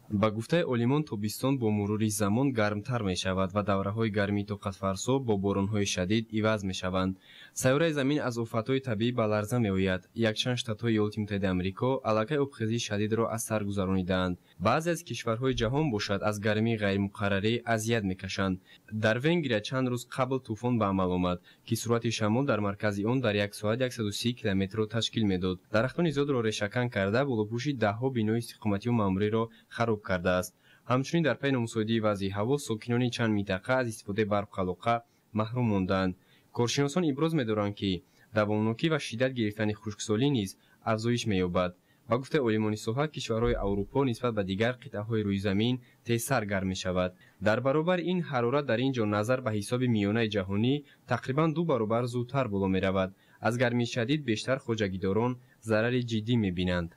Ба гуфтаи олимон, тобистон бо мурури замон гармтар мешавад ва давраҳои гармии тоқатфарсо бо боронҳои шадид иваз мешаванд. Сайёраи Замин аз офатҳои табиӣ ба ларза меояд. Якчанд штатҳои Иёлоти Муттаҳидаи Амрико аллакай обхезии шадидро аз сар гузаронидаанд. Баъзе аз кишварҳои ҷаҳон бошад аз гармии ғайримуқаррарӣ азият мекашанд. Дар Венгрия чанд рӯз қабл тӯфон ба амал омад, ки суръати шамол дар маркази он дар як соат 130 километрро ташкил медод. Дарахтони зиёдро решакан карда, болопӯши даҳҳо бинои истиқоматию маъмуриро хароб кардааст. Ҳамчунин дар пайи номусоидии вазъи ҳаво сокинони чанд минтақа аз истифодаи барқалоқа маҳрум мондаанд. Коршиносон иброз медоранд, ки давомнокӣ ва шиддат гирифтани хушксолӣ низ афзоиш меёбад. Ба гуфтаи олимони соҳа, кишварҳои Аврупо нисбат ба дигар қитъаҳои рӯи замин тезтар гарм мешавад. Дар баробари ин ҳарорат дар ин ҷо назар ба ҳисоби миёнаи ҷаҳонӣ тақрибан 2 баробар зудтар боло меравад. Аз гармии шадид бештар хоҷагидорон зарари ҷиддӣ мебинанд.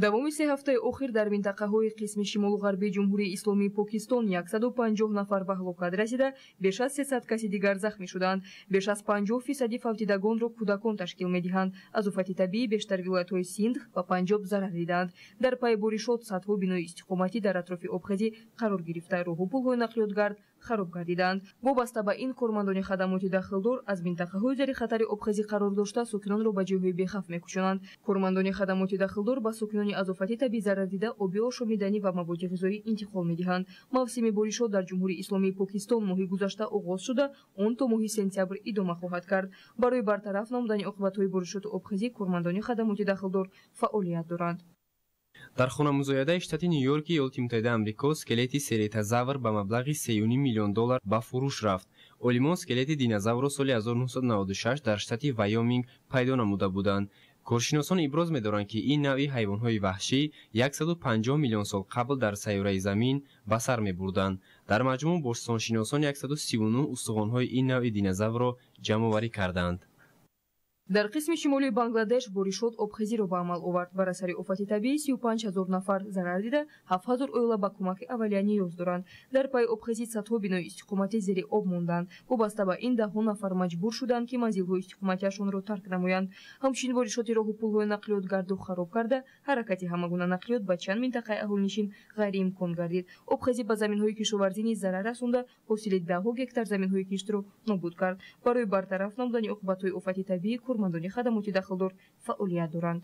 Давоми 3 ҳафтаи охир дар минтақаҳои қисми шимолу ғарбии Ҷумҳурии Исломии Покистон 150 нафар ба ҳалокат расида, беш аз 300 каси дигар захмӣ шуданд. Беш аз 50% фавтидагонро кӯдакон ташкил медиҳанд. Аз офати табиӣ бештар вилоятҳои Синдх ва Панҷоб зарар диданд. Дар пайи боришот садҳо бинои истиқоматӣ дар атрофи обхезӣ қарор гирифта, роҳу пулҳои нақлиётгард хароб гардиданд. Вобаста ба ин кормандони хадамоти дахлдор аз минтақаҳои зери хатари обхезӣ қарор дошта сокинонро ба ҷойҳои бехавф мекӯчонанд. Кормандони хадамоти дахлдор ба сокинони аз офати табиӣ зарардида оби ошомиданӣ ва маводи ғизоӣ интиқол медиҳанд. Мавсими боришот дар Ҷумҳурии Исломии Покистон моҳи гузашта оғоз шуда, он то моҳи сентябр идома хоҳад кард. Барои бартараф намудани оқибатҳои боришоту обхезӣ кормандони хадамоти дахлдор фаъолият доранд. Дар хонамузоядаи штати Нью-Йорки Иёлоти Муттаҳидаи Амрико скелети серетозавр ба маблағи 3,5 миллион доллар ба фурӯш рафт. Олимон скелети динозаврро соли 1996 дар штати Вайоминг пайдо намуда буданд. Коршиносон иброз медоранд, ки ин навъи ҳайвонҳои ваҳшӣ 150 миллион сол қабл дар сайёраи Замин ба сар мебурданд. Дар маҷмӯъ бостоншиносон 139 устухонҳои ин навъи динозаврро ҷамъоварӣ карданд. Дар қисми шимолии Бангладеш боришот обхезиро ба амал овард. Бар асари офати табиӣ 35 ҳазор нафар зарар дида, 7 ҳазор оила ба кӯмаки аввалия ниёз доранд. Дар пайи обхезӣ садҳо бинои истиқоматӣ зери об монданд. Вобаста ба ин даҳҳо нафар маҷбур шуданд, ки манзилҳои истиқоматиашонро тарк намоянд. Ҳамчунин боришоти роҳу пулҳои нақлиёт гарду хароб карда, ҳаракати ҳамагуна нақлиёт ба чанд минтақаи аҳолинишин ғайриимкон гардид. Обхезӣ ба заминҳои кишоварзӣ низ зарар расонда, ҳосили даҳҳо гектар заминҳои киштро нобуд кард. Барои бартараф намудани оқибатҳои офати табиӣ кормандони хадамоти дахлдор фаъолият доранд.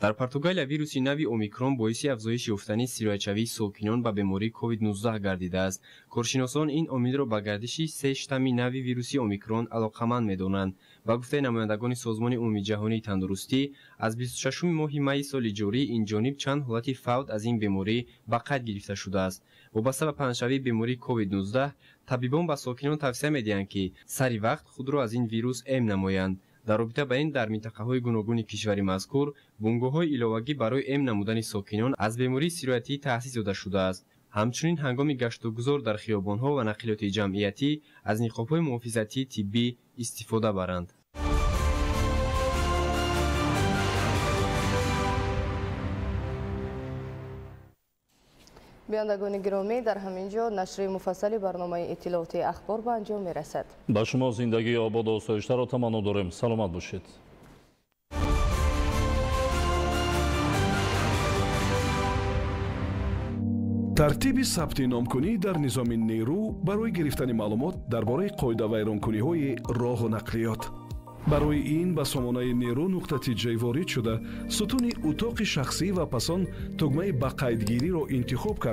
Дар Португалия вируси нави Омикрон боиси афзоиш ёфтани сироятшавии сокинон ба бемории COVID-19 гардидааст. Коршиносон ин омилро ба гардиши се штамми нави вируси Омикрон алоқаманд медонанд. Ба гуфтаи намояндагони Созмони умумиҷаҳонии тандурустӣ, аз 26 моҳи майи соли ҷорӣ ин ҷониб чанд ҳолати фавт аз ин беморӣ ба қайд гирифта шудааст. Вобаста ба паҳншавии бемории COVID-19, табибон ба сокинон тавсия медиҳанд, ки сари вақт худро аз ин вирус эм намоянд. Дар робита ба ин дар минтақаҳои гуногуни кишвари мазкур бунгоҳҳои иловагӣ барои эм намудани сокинон аз бемории сироятӣ таъсис дода шудааст. Ҳамчунин ҳангоми гаштугузор дар хиёбонҳо ва нақлиёти ҷамъиятӣ аз ниқобҳои муҳофизатии тиббӣ истифода баранд. Бинандагони гиромӣ, дар ҳамин ҷо нашри муфассали барномаи иттилоотии ахбор ба анҷом мерасад. Ба шумо зиндагии ободу осоиштаро таманно дорем. Саломат бошед. Тартиби сабти номкунӣ дар низоми нерӯ барои гирифтани маълумот дар бораи қоидавайронкуниҳои роҳу нақлиёт. Барои ин ба сомонаи нерӯ нуқта тиҷ ворид шуда, сутуни утоқи шахсӣ ва пас он тугмаи ба қайдгириро интихоб кард.